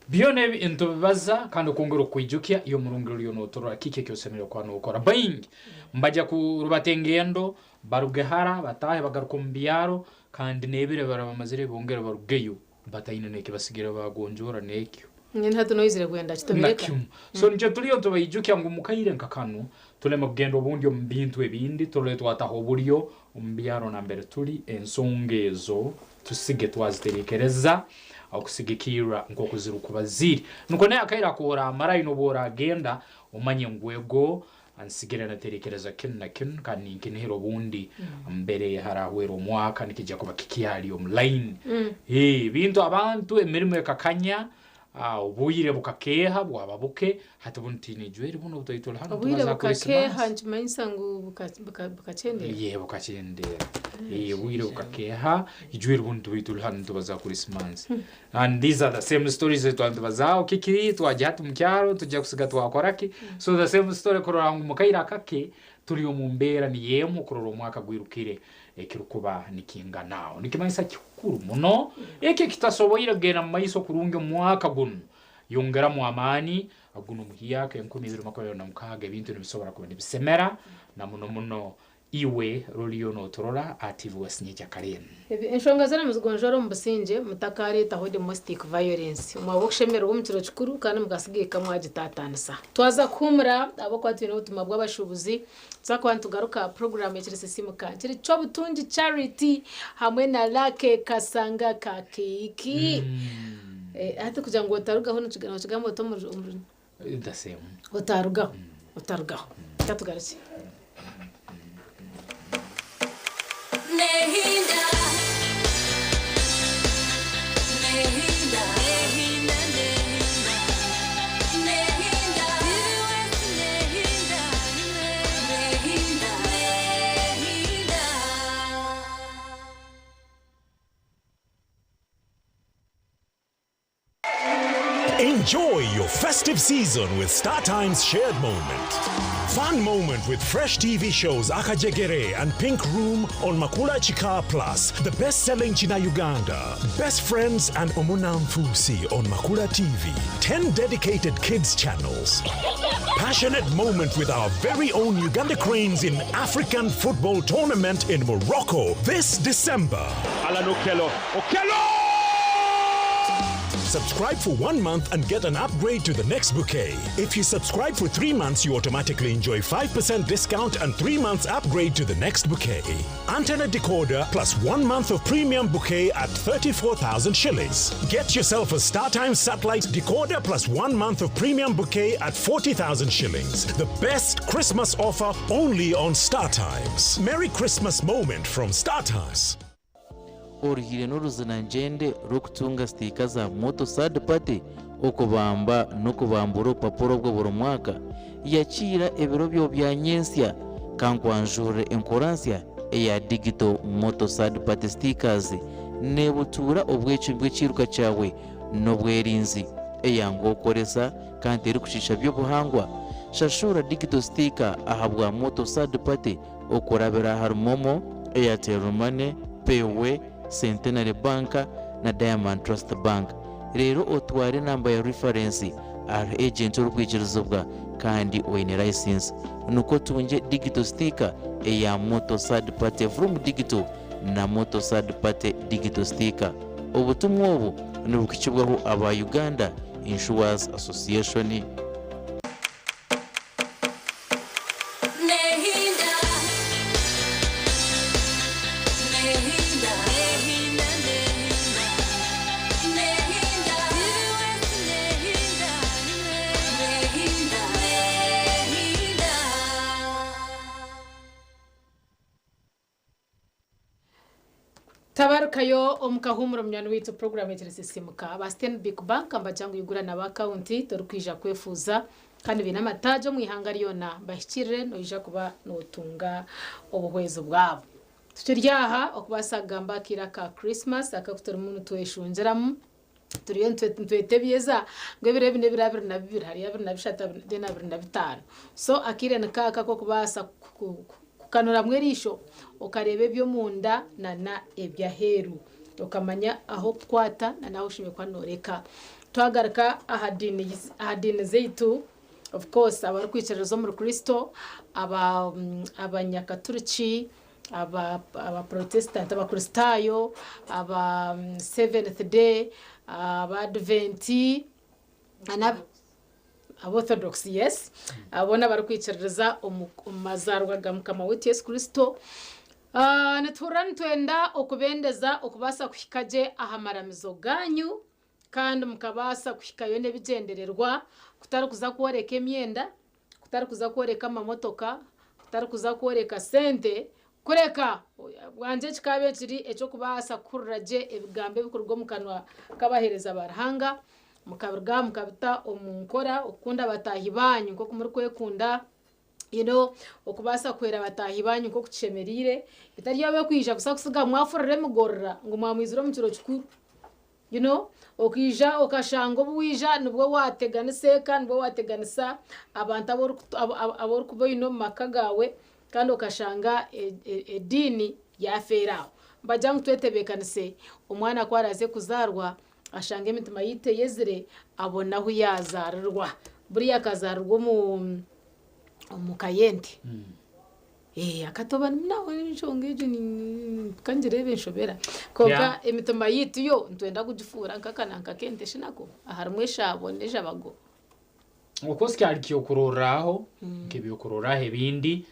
Byona ebi nitubibaza kandi okwongera okukwijukya iwe omurungi oriyo noturora kiki eki osemeriire kuba nokora. Baingi mbagya kurubata engendo baruge hara bataahe bagaruke omu byaro kandi n'ebiro ebi baraba bamazire bongere barugeyo bataine n'eki basigire bagonjoora n'ekyo. Mbwenu hati noizire kwenda ki Na tubireka? kimu. So nikyo turiyo nitubaijukya ngu mukaire nka kanu tuleme kugenda obundi omu bintu ebindi turole twataho oburyo omu byaro nambere tuli ensonga ezo tusige twaziterekereza okusigikirra nk'oku zirukuba ziri. Nukwo nawe akaire aku oramarayo n'obu oragenda omanye ngu ego nsigire naterekereza kinu na kinu kandi ninkinihira obundi mbere harahwera omwaka nikija kuba kikyali omu line. Ebintu abantu emirimo ekakanya, obwire bukakeeha bwaba buke, hati bunu tihaine ijweri bunu obu twali turi hanu Obwire nitubaza bukakeeha Christmas. nikimanyisa ngu bukakyendeera? Yee bukakyendeera. Obwire bukakeeha, ijweri bunu tubaire turi hanu nitubaza Christmas. And these are the same stories ezi twaba nitubazaaho kiki twagya hati omu kyaro nitujya kusiga twakora ki. So the same story kurora ngu omu kaire akake. Turi omu mbeera niyo emwe okurora omwaka gwirukire ekirukuba nikingana aho. Nikimanyisa kikuru muno eki ekitasoboire kugenda mu maiso kurungi omu mwaka gunu, yongeramu amaani guno omuhyaka 2026 ebintu nibisobora kuba nibisemera na muno muno iwe ruriyo noturora aha TV West nyekyakare enu. Ebi enshonga zoona muzigonjoore omu busingye mutakaareetaho domestic violence. Mwaba okushemererwa omu kiro kikuru kandi mukasiga eka mwagitaataanisa. Twaza kuhuumura ahabw'okuba twine obutumwa bw'abashuubuzi. Tuza kuba nitugaruka aha puroguraamu ekiri Sisiimuka kiri Ky'obutungi Charity hamwe na Lucky Kasanga Kakeiki. Hati kugira ngu otarugaho nookigamba ota omu omu The same. Otarugaho, otarugaho. Reka tugarukye. Nehinda, nehinda, nehinda, nehinda, nehinda, nehinda, nehinda, nehinda. Enjoy your festive season with StarTimes Shared Moment. Fun moment with fresh TV shows Akajegere and Pink Room on Makula Chika Plus, the best-selling China Uganda, Best Friends and Omunamfusi on Makula TV, 10 dedicated kids channels. Passionate moment with our very own Uganda Cranes in African football tournament in Morocco this December. Alan Okello. Okello! Subscribe for 1 month and get an upgrade to the next bouquet. If you subscribe for 3 months, you automatically enjoy 5% discount and 3 months upgrade to the next bouquet. Antenna decoder plus 1 month of premium bouquet at 34,000 shillings. Get yourself a StarTimes satellite decoder plus 1 month of premium bouquet at 40,000 shillings. The best Christmas offer only on StarTimes. Merry Christmas moment from StarTimes. Oruhire n'oruzinangyende rw'okutunga sitiika za Moto Third Party okubamba n'okubambura obupapura obwo buri mwaka, yakiira ebiro byawe bya nyentsya. Kankwanjurire enkora nsya eya Digital Moto Third Party Stickers neebutuura obwecumi bw'ekiiruka kyawe n'obwerinzi. Eyanguha kukoresa kandi terikushiisha by'obuhangwa. Shashura Digital Sticker ahabwa Moto Third Party okurabira ahari MoMo, Airtel Money, Payway, Centenary Bank na Diamond Trust Bank. Reero otware enamba ya reference ahari agent orikwikirizibwa kandi oine license nikwo otungye digital sticker eya Moto Third Party Vroom Digital na Moto Third Party Digital Sticker. Obutumwa obu nibukuhikibwaho aba Uganda Insurers Association. Nehinda, nehinda, nehinda, nehinda, nehinda, nehinda, nehinda. Tabarukayo omu kahuumuro munywani waitu puroguraamu egyo erisisiimuka. Aba Stanbic Bank nibagira ngu igura nabo akawunti torikwija kwefuuza kandi baine amataagi omu ihanga ryona bahikirire noija kuba nootunga obuhwezi bwabo. Tukiri aha okubaasa kugamba akaire aka Christmas aka aku turimu nitweshungyeramu turiyo nitwetebyeza ngu ebiro ebi n'ebiro 22 hariyo 23 then 25 so akaire nikaaka ak'okubaasa kukanuramu eriisho okareeba eby'omunda nana eby'aheeru okamanya ah'okukwata nana ahu oshemereire kuba nooreka. Twagaruka aha diini aha diini zaitu of course abarikwikiririza omuri Kristo, aba abanyakaturiki, aba abaprotestant abakristaayo, aba seventh day, abaadventi nana Aborthodox yes, boona abarikwikiririza omu mazaarwa ga Mukama waitu Yesu Kristo. Nituhurira nitwenda okubendeza okubaasa kuhika gye aha maramizo gaanyu kandi mukabaasa kuhikayo n'ebigyendererwa kutari kuza kworeka emyenda, kutari kuza kworeka amamotoka, kutari kuza kworeka sente, kureka bwangye kikaabe kiri eky'okubaasa kuhurira gye ebigambo ebirikuruga omu kanwa k'abaheereza ba Ruhanga. Mukabiruga mukabita omu nkora okukunda bataahi baanyu nk'oku murikwekunda, you know, okubaasa kuhwera bataahi baanyu nk'oku kishemereire, bitari abekwija kusa kusiga mwafurira emigorora ngu mwamwizire omu kiro kikuru. You know, okaija okashanga obu waija nibwo waateganisa eka, nibwo waateganisa abantu abu orikuba oine omu maka gaawe. Kandi okashanga ediini yafeera aho. Nibagira ngu twetebeekanise omwana ku araaze kuzaarwa ashange emitima yaitu eyezire abone ahu yaazaarirwa. Buriya akazaarirwa omu omu ka y'ente. Akatoba nawe enshonga egyo ka ngireebe enshobera. Kwonka emitima yaitu yo nitwenda kugifuura nk'akananka k'ente shi nako aharimu eshaabo n'ejabago. Okwo kyari kyokurorraho nk'ebyokurorraho ebindi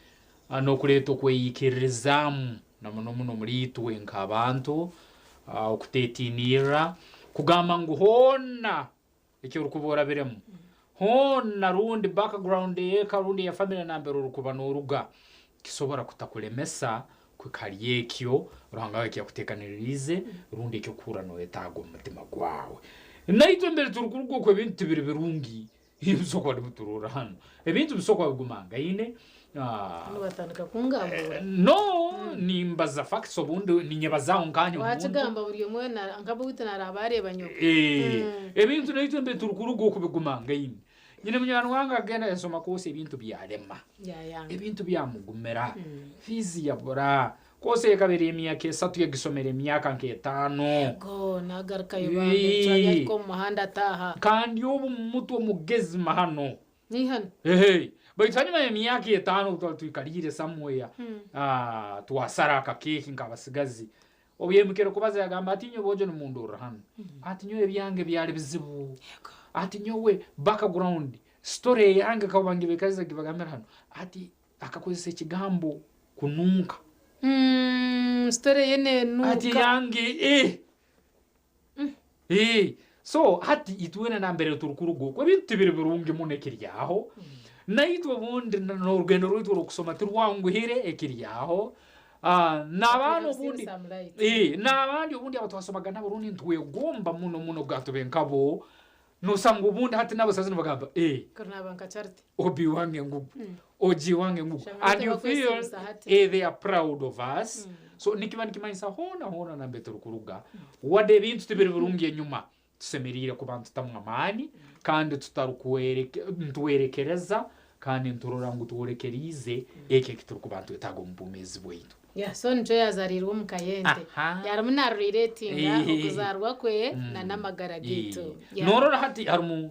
n'okureeta okweyikiririzaamu na muno muno omuri itwe nk'abantu, okuteetiinirra, kugamba ngu hoona eki orikuba orabiremu, hoona rundi background ey'eka rundi eya famire nambere orikuba nooruga, kisobora kutakulemesa kuhika hari ekyo Ruhanga waawe eki yakuteekaniririize rundi eki orikuhurra nooyetaaga omu mutima gwawe. Naitwe mbere turikuruga okwo ebintu tibiri birungi, ebisokuba nibiturorra hanu. Ebintu bisokuba bigumangaine. Hanu batandika kungambura. No, nimbaza facts obundi ninyebazaho nkanye omuntu. Wakigamba buri omwe nka beitu naraaba areeba nyowe. Ebintu naitwe mbere turikuruga okwo bigumangaine. Nyine munywani wange akagenda yasoma course ebintu byarema. Byayanga. Ebintu byamugumira. Fees yabura. Course ekaba eri emyaka esatu yagisomera emyaka nk'etaano. Yego, nagarukayo bambi ekyo yahika omu muhanda ataaha. Kandi obu mumutwe mugezi mahano. N'eihano. Ehe. Baitu hanyuma y'emyaka etaano obu twali twikaliire somewhere, twasara akakeeki nk'abasigazi. Obu yaimukire kubaza yagamba ati, Inywe boojo nimundorra hanu. Ati nyowe ebyange byali bizibu. Ati nyowe background, story eyange kakuba ngibekaliza ngibagambira hanu. Ati akakozesa ekigambo kununka. Story ye nenuuka. Ati eyange eh. Eh. So hati itwena nambere turukuruga okwo ebintu tibiri birungi muno ekiri aho. Naitwe obundi n'orugendo rwaitu orw'okusoma tirwanguhire ekiri aho. N'abaana obundi n'abandi obundi abatwasomaga nabo rundi nitwegomba muno muno kugira tube nkabo, nosanga obundi hati nabo saaha zinu nibagamba eh, Kuri naaba nka Charity. Obi wange ngugu, Ogi wange ngugu Shanga and you feel tibakwesiimisa hati. eh, they are proud of us. So nikiba nikimanyisa hoona hoona nambere turikuruga, wadde ebintu tibiri birungi enyuma, tusemeriire kuba nitutamu amaani kandi nitwerekereza kandi niturora ngu tworekeriize ekyo eki turikuba nitwetaaga omu bwomeezi bwaitu. Yeah, so nikyo yazarirwe omu ka y'ente. Yarimu naruretinga okuzaarwa kwe na n'amagara gaitu. Yeah. Norora hati harimu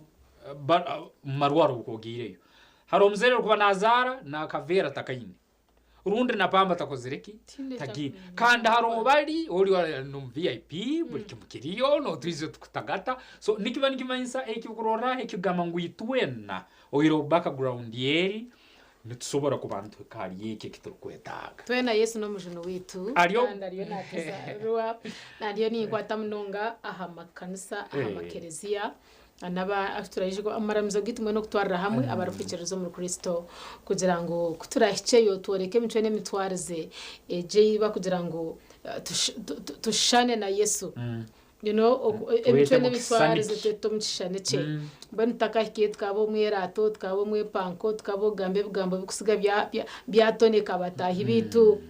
mu marwaro obu ogiireyo, hariho omuzaire orikuba nazaara n'akaveera takaine. Rundi na pamba takozire ki? Tagiine. Kandi hariho bari ori n'omu VIP buri kimwe kiriyo notwiza tukutagata. So nikiba nikimanyisa ekyokurorraho ekigamba ngu itwena oihireho background eri nitusobora kuba nituhika ahari eki eki turikwetaaga. Twena Yesu n'omujuni waitu Ariyo kandi ariyo natuzaarwa nariyo ninkwata munonga aha makanisa aha makereziya. Amaramizo gaitu mbwenu okutwarira hamwe abarikwikiririza omuri Kristo kugira ngu ku turahikyeyo tworeke emicwe n'emitwarize egyo ei barikugira ngu tushushane na Yesu. You know, emicwe n'emitwarize twete omu kishushani kye. Mbwenu tutakahikayo tukaba omweraato, tukaba omwepanko, tukaba okugamba ebigambo birikusiga byatoneka bataahi baitu.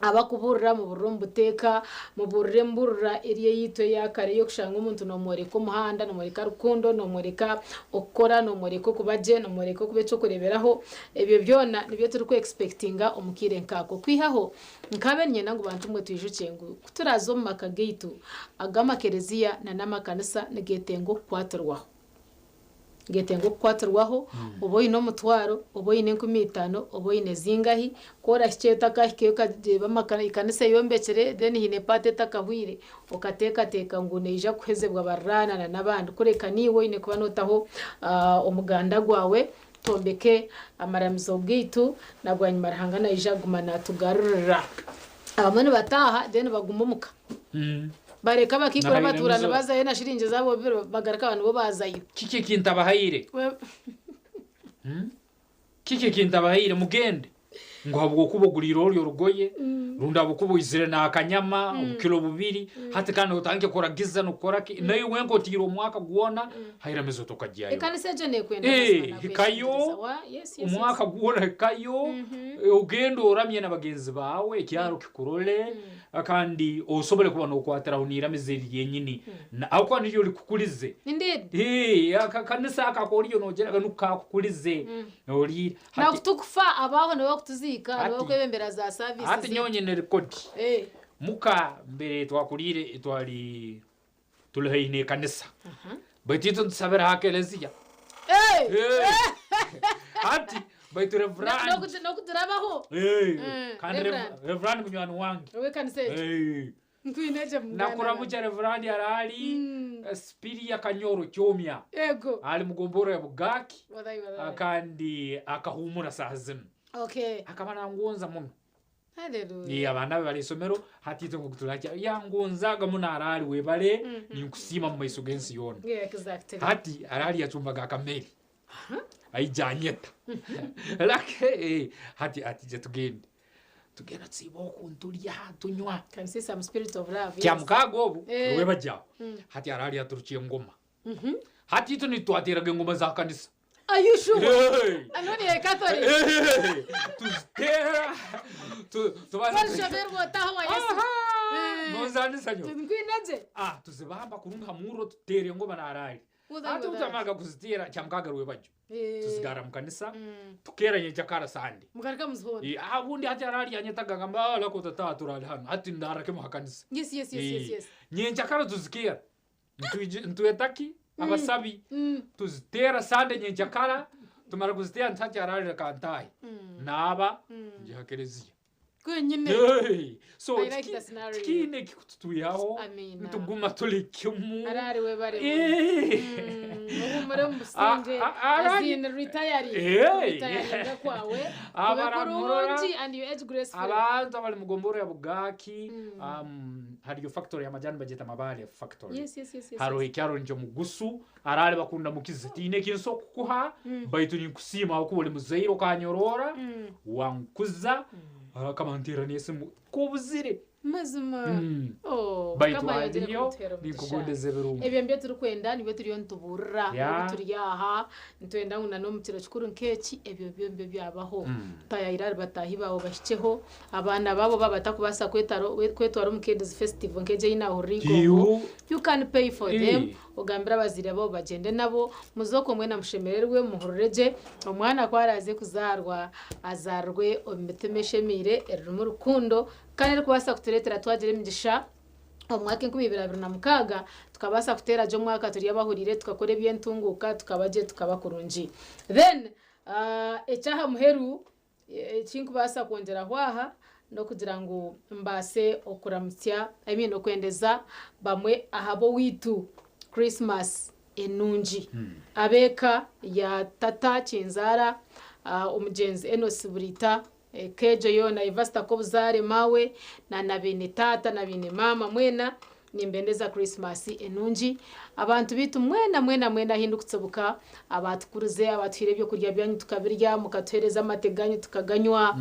Abakubuurira mubuurire omu buteeka, mubuurire embuurira eri eyaitu eya kare ey'okushanga omuntu noomworeka omuhanda, noomworeka rukundo, noomworeka okukora, noomworeka okuba gye, noomworeka okuba eky'okureeberaho. Ebyo byona nibyo turiku expectinga omu kaire nk'ako. Kwihaho nkaabe niinyenda ngu bantu mwe twijukye ngu ku turaaze omu maka gaitu ag'amakereziya n'amakanisa nigeetenga okukwatirwaho. Getenga okukwatirwaho, oba oine omutwaro, oba oine 5000, oba oine zingahi, ku orahikyeyo otakahikayo okareeba ekanisa eyombekire then haine part etakahwire, okateekateeka ngu neija kuhezibwa bariraana na n'abandi, kureka naiwe oine kuba notaho omuganda gwawe twombeke amaramizo gaitu na bwanyima Ruhanga naija kuguma natugarurira. Abamwe nibataaha then baguma omuka. Bareka abakaikuru abatuura nibazayo na shiringi zaabo bibiri bagaruka aba nibo baazayo. Kiki eki ntabahaire? Kiki eki ntabahaire? Mugende. Ngu habwokuba oguriire ori orugoye, rundi habwokuba oizire n'akanyama obukilo bubiri, hati kandi otandike kuragiza n'okukora ki? Naiwe wenka otiire omwaka gwona, hairamizo tokagyayo. Ekanisa egyo neekwenda mazima Eh, hikayo, nakweshengyereza. Wa, yes, yes, yes. omwaka gwona hikayo, ogende oramye na bagenzi baawe, ekyaro kikurole, Kandi osobole kuba nokwatiraho n'iramizo eri ryenyini, ahabw'okuba niryo rikukulize. Indeed. Akakanisa ako ak'oriyo nogyeraga nuko kakukulize. Ori Nakutukufa abaho nibo bakutuziika. kuziika Hati- niwe okwebembera za service Hati nyowe nyine rekodi. Eh. Muka mbere twakuriire twari turi haihi n'ekanisa. Baitu itwe nitusabira aha kereziya. Eh! Eh! Hati baitu reverand. N'okuturabaho Eh, Mm, kandi Reverend. reverand munywani wange. Ow'ekanisa egyo. Eh. Nkwine gye muganda. Nakuramukya reverand arali Spiria Kanyoro Kyomya. Ego. Ali mugomboro ya Bugaki. Wadai, wadai. Kandi akahumura saha zinu. Okay. Akaba nangonza muno. Hallelujah. Ye abaana be bari isomero hati itwe ngu turakya yangonzaga muno arali webale ninkusiima mu maiso g'ensi yoona. Yeah, exactly. Hati arali yacumbaga akamere. Aija anyeta. Lake eh, hati ati je tugende. Tugenda tusiiba oku nturya tunywa. Can see some spirit of love. Kya yes. mukaaga obu Eh. rwe bajyaho. Hati arali yaturukiye engoma. Hati itwe nitwateraga engoma za kanisa. Are you sure? Hey. Anoni ya Catholic. Hey. Tuzitera tubanza Warishoberwa otaho wa Yesu. Eh. nozanisa nyo. Nkwine gye. Ah, tuzibamba kurunga hamuro tutere engoma narali. Wadai, Hati wadai. utamaraga kuzitera kya mukaaga rwe bajyo. Eh. Tuzigara mu kanisa tukeranye jakara sande. Mugaruka muzihonda. Eh, ah bundi hati arali yanyetaga ngamba alako tata turali hano. Hati ndarake mu kanisa. Yes, yes, yes, yes, yes. Nyenjakara tuzikera. Ntuyetaki abasabi tuzitera sande nyenjakara tumara kuzitera ntati arali kantayi. Naba ngiha kereziya. Kwenyine. Hey, so I like the scenario. tikiine kikututwihaho Amina. nituguma turi kimwe. Arari webare. Eh. Uhumure mu businge. Arari- As in retiring. Eh. Retiring kwawe. Kube Abaramurora. kurungi and you age gracefully. Abantu abali mugomboro ya Bugaki hariyo factory y'amajani bagita Mabale factory. Yes, yes, yes, yes. Hariho yes. ekyaro nikyo mugusu arali bakunda mukizi tiine ekinso okukuha baitu ninkusiima ahakuba ori muzaire okanyorora wankuza akamantera n'esimu kubuzire. Mazima. Oh, Baitu Mukama yongere hariyo kutuhera omugisha. ninkugondeza ebirungi. Ebyo nibyo turikwenda nibyo turiyo nituburira Yeah. obu turi aha nitwenda ngu nan'omu kiro kikuru nk'eki ebyo byo nibyo byabaho. Tayayira bataahi baabo bahikyeho abaana baabo baba batakubaasa kwetwara omu Kids Festival nk'egyo ei naahurira Igo. You can pay for them. Eh. Ogambire abazaire baabo bagyende nabo muzooke mwena mushemererwe muhurire gye omwana ku araaze kuzaarwa azaarwe omu mitima eshemeire eririmu rukundo kandi erikubaasa kutureetera twagira emigisha omu mwaka 2026 tukabaasa kuteera gye omwaka turi abahuriire tukakora eby'entunguuka tukaba gye tukaba kurungi. Then ekyaha muheru ekinkubaasa kwongyeraho aha n'okugira ngu mbaase okuramutsya I mean okwendeza bamwe aha b'owaitu Christmas enungi. Abeeka ya tata Kinzaara omugyenzi Enos Burita kejo yoona Ivasita Kobuzaare mawe na beine tata na beine mama mwena nimbendeza Christmas enungi. Abantu bitu mwena mwena mwena hindu kutsobuka abatukurize abatuhire ebyokurya byanyu tukabirya mukatuhereza amate ganyu tukaganywa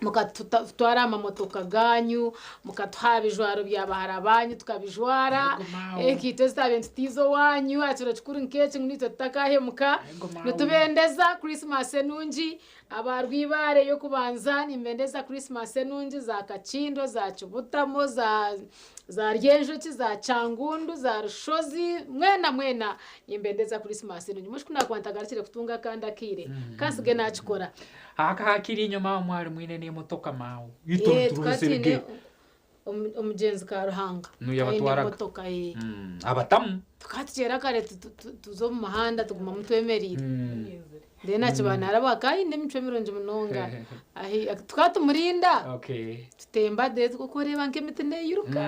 mukatutwara amamotoka ganyu mukatuha ebijwaro bya bahara banyu tukabijwara ekito zitabe ntutizo wanyu akiro kikuru nk'eki ngu nitwe tutakahemuka nitubendeza Christmas enungi. Abarwibare yo kubanza nimbendeza Christmas enungi za Kakindo za Kibutamo za Ryenjoki za Cyangundu za Rushozi mwena mwena nimbendeza Christmas enungi. Mushku nakwantagarikire kutunga kandi akire kasige nakikora Akahakiri inyuma mwari mwine n'emotoka mawe. Eh, tukatine omugenzi ka Ruhanga. Nuyo abatwaraga. Emotoka Abatamu. Tukatugera kare tuza omu muhanda tuguma mutwemerire. Then akibana araba kaine emicwe mirungi munonga. Ahi tukatumurinda. Okay. Tutemba de tukureba nk'emiti neyiruka.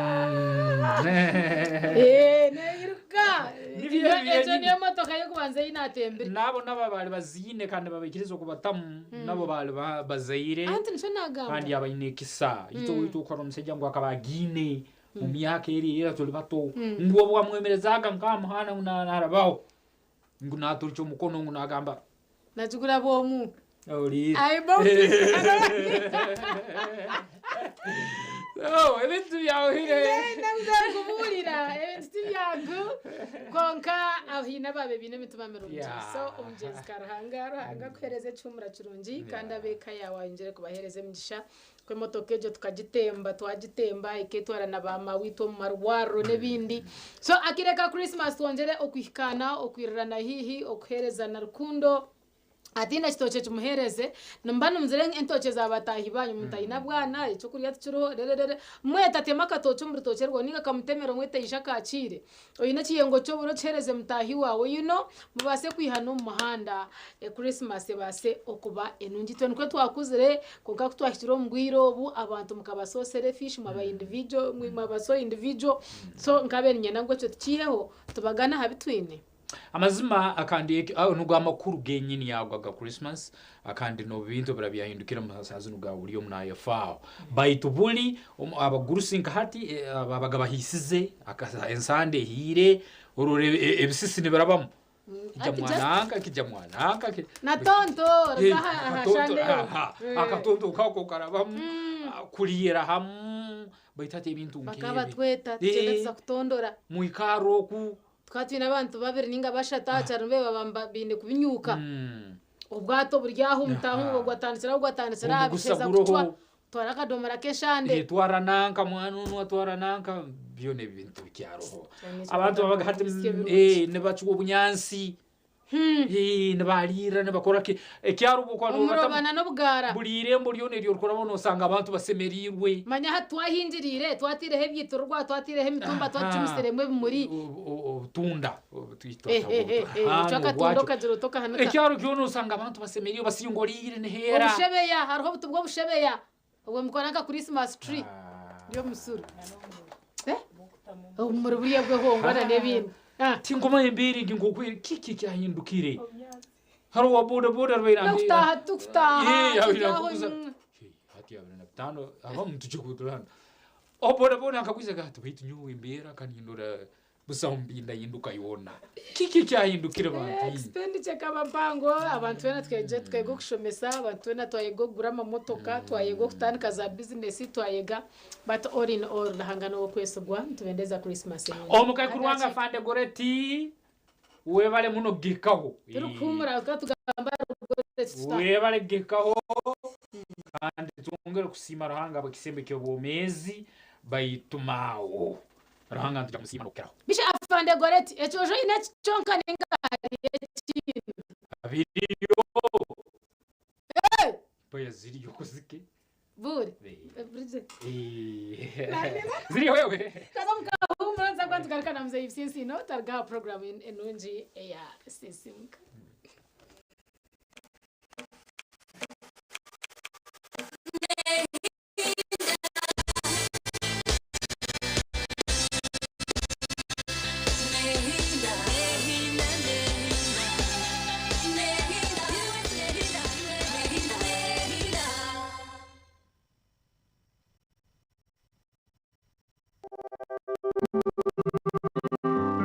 Eh, neyiruka. Ekyo niyo motoka y'okubanza ei natembire. Nabo nabo bali baziine kandi babikiriza okubatamu nabo bali bazaire. Anti nikyo nagamba. Kandi abaine ekisa. Ito ito ukora omusajja ngu akaba agiine mu myaka eri era tuli bato. Ngu obu wamwemerezaga nkamuhana ngu narabaho. Ngu naturukya omukono ngu nagamba Nakigura bwomu. Oli. I bought it. Oh, ebintu byawuhire. Ndakubuurira ebintu ti byangu konka ahiine ababe biine emitima mirungi. Yeah. So omugyenzi ka Ruhanga Ruhanga akuheereza ekihumura kirungi kandi ab'eka yaawe ayongyere kubaheereza emigisha. Kw'emotoka egyo tukagitemba twagitemba eketwara na ba mawitu omu marwariro n'ebindi. So akireka Christmas twongyere okuhikaana okwirirana hiihi okuheerezana rukundo. Ataine kitookye kimuheereze, nimuba nimuzira entookye za bataahi baanyu, mutaine bwana, ekyokurya tikiriho, rererere. Mwete ateme akatookye omu rutookye rwawe nainga akamutemere omwete aije akaakiire. Oine ekiyengo ky'oburo okiheereze mutaahi waawe, you know, mubaase kwihana omu muhanda, Christmas ebaase okuba enungi. Itwe nikwo twakuzire, kwonka ku twahikire omu bwire obu, abantu mukaba so selfish, mwaba individual, mwaba so individual, so nkabaire niinyenda ngu ekyo tukiiheho, tubagane aha bi twine. Amazima akandi ago nigo amakuru genyini ago aga Christmas akandi nobintu ebira byahindukire omu saha zinu ga buri omu nayefaaho baitu buri abagurusi nka hati babaga bahiisize ensande ehiire orora ebisisi nibirabamu kija mwananka kija mwananka Na tonto ruga aha shande yo. Akatonto kako karabamu kuriira hamu baitu hati ebintu nkebi Bakaba batweta tugyenda tuza kutondora. Mwikarra oku. Tukaba twine abantu babiri ninga bashatu aha kyaro nibo baba baine kubinyuuka. Obwato buri aho mutaahe gwatandikira aho gwatandikira aha biheza kucwa twara akadomora k'eshande. Twara nanka mwana onu atwara nanka byona ebintu bikyariho. Abantu babaga hati nibacwa obunyansi. Hii, nibarirra nibakora ki ekyaro obu okuba Omuroba nobatamu na n'obugaara. buri irembo ryona eri orikurabaho nosanga abantu basemeriirwe. Manya hati twahingiriire, twataireho ebyaitururwa, twataireho emitumba, Aha. twagicumisiremu ebimuri. Obutunda obu twita Eh, eh, eh, eh, aha, ocwa akatunda n'obwakyo. okagira oti okahanika. Ekyaro kyona osanga abantu basemeriirwe basingoriire niheera. Obushebeya, hariho obuti bw'obushebeya obwo nibukora nka Christmas tree y'omusuru. Eh? Obumuri buriya bw'ehongwa na n'ebindi. Tinkumanya embeera egi nk'oku eri, kiki ekyahindukire? Hariho owa boda boda arwaire ambeera. N'okutaaha tukutaaha, Eh, turi abire aho nakuguza. Hati 25 abamu tujya kudurana. Owa boda boda akagwiza ati baitu nyowe embeera kanindora busaho mpindahinduka yoona. Kiki ekyahindukire bantu imwe? Expenditure ekaba mpango, abantu twena twegye twega okushomesa, abantu twena twayega okugura amamotoka, twayega okutandika za bizinesi, twayega but all in all Ruhanga n'owokwesigwa, nitubendeza Christmas enungi. Omukaikuru wange Afande Goreti webale muno kugihikaho. Turikuhumura tukaba tugamba ahari Goreti tutaha. Webale kugihikaho kandi twongere kusiima Ruhanga habw'ekisembo eky'obwomeezi baitu maawe. Ruhanga nituja kumusiima n'okukiraho. Bisha Afande Goreti, ekyojo oine kyonka ninga hariyo ekindi? Biriyo. Hey! Mpoya ziriyo kuzike. Buri. Bridget. Ziriyo wewe. Kaza mukahumura nza kuba nitugaruka na Muzeeyi Bisinsino tariga aha program enungi eya Sisimuka.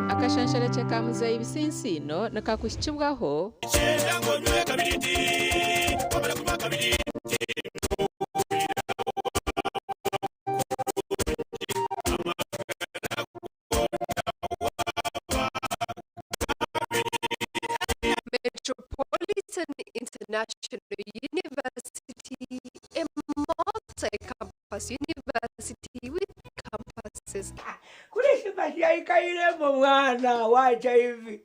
Akashansharekye ka Muzeeyi Bisinsiino nikakuhikibwaho. Metropolitan International University, a multi-campus university with campuses. Krismasi yahikairemu mwana wacha hivi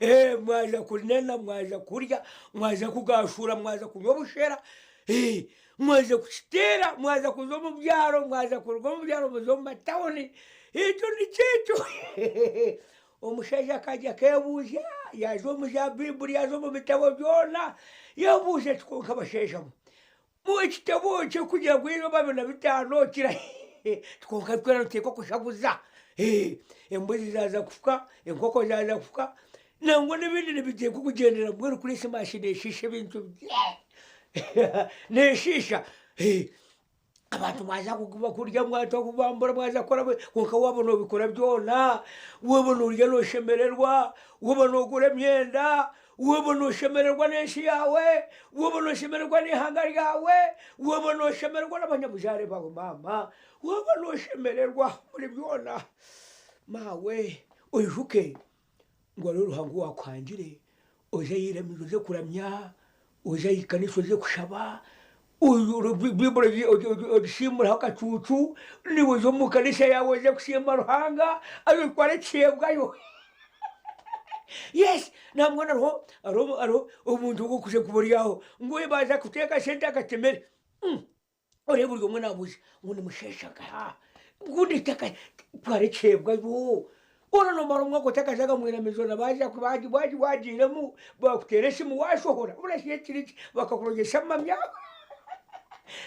Eh, mwaza kunena mwaza kurya mwaza kugashura mwaza kunywa obushera Eh, mwaza kukiteera mwaza kuza omu byaro mwaza kuruga omu byaro muze omu matawuni ekyo nikyo ekyo Omushaija akajya akeebuuza, yaaza omu za Baiburi, yaaza omu bitabo byona, yeebuuza ati, Kwonka bashaija mwe, mu ekitabo ekirikugira ngu ebiro 25 kirahi? Kwonka twena nituteekwa kushaguza. Embuzi zaaza kufuka, enkoko zaaza kufuka, nangwa n'ebindi nibiteekwa kugyendera mbwenu Krisimaasi neeshiisha ebintu neeshiisha. Abantu mwaza kurya mwaza kubambura mwaza kukora kwonka waaba noobikora byona, waaba noorya nooshemererwa, waaba noogura emyenda, waaba nooshemererwa n'ensi yaawe, waaba nooshemererwa n'eihanga ryawe, waaba nooshemererwa n'abanyabuzaare baawe maama, waaba nooshemererwa omuri byona, maawe oijuke ngu hariho Ruhanga owaakuhangire, oze aha iramizo oze kuramya, oze aha ikanisa oze kushaba, Baiburi ogisiimureho akacuucu, naiwe oze omu kanisa yaawe oze kusiima Ruhanga, haza otware ekihebwayo. Yes, nambwenu hariho hariho hariho omuntu ogw'okuza kuba ori aho ngu baaza kuteeka sente akatemere oreebe buri omwe naabuuza ngu nimusheesha nkaha? Ngu eitaka twara ekiheebwayo Hoona noomara omwaka otakazaga mu iramizo na baaza waagiiremu baakuteera esimu waashohora mbwenu shi ekiri ki bakakurogyesa amamya?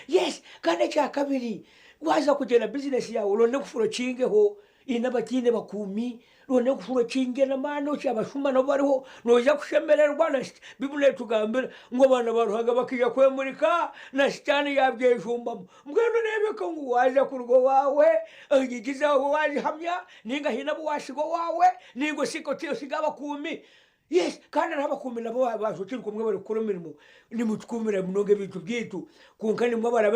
Yes, kandi ekyakabiri waaza kugyenda bizinesi yaawe ronda ekufuro okingeho haine abataine bakuumi, ronda ekufuro okinge n'amaani oti abashuma nabo bariho noija kushemererwa na Baiburi neetugambira ngu abaana ba Ruhanga bakaija kwemurika na Sitaane yaabyejumbamu. Mbwenu oreebeka ngu waaza kuruga owaawe, enyigi zaawe waazihamya, nainga haine abu waatsiga owaawe, nainga otsige abakuumi. Yes, kandi hariho abakuumi nabo baashukirwe kumwe barikukora emirimo, nimutukuumira munonga ebintu byaitu, kwonka nimwe abarabe.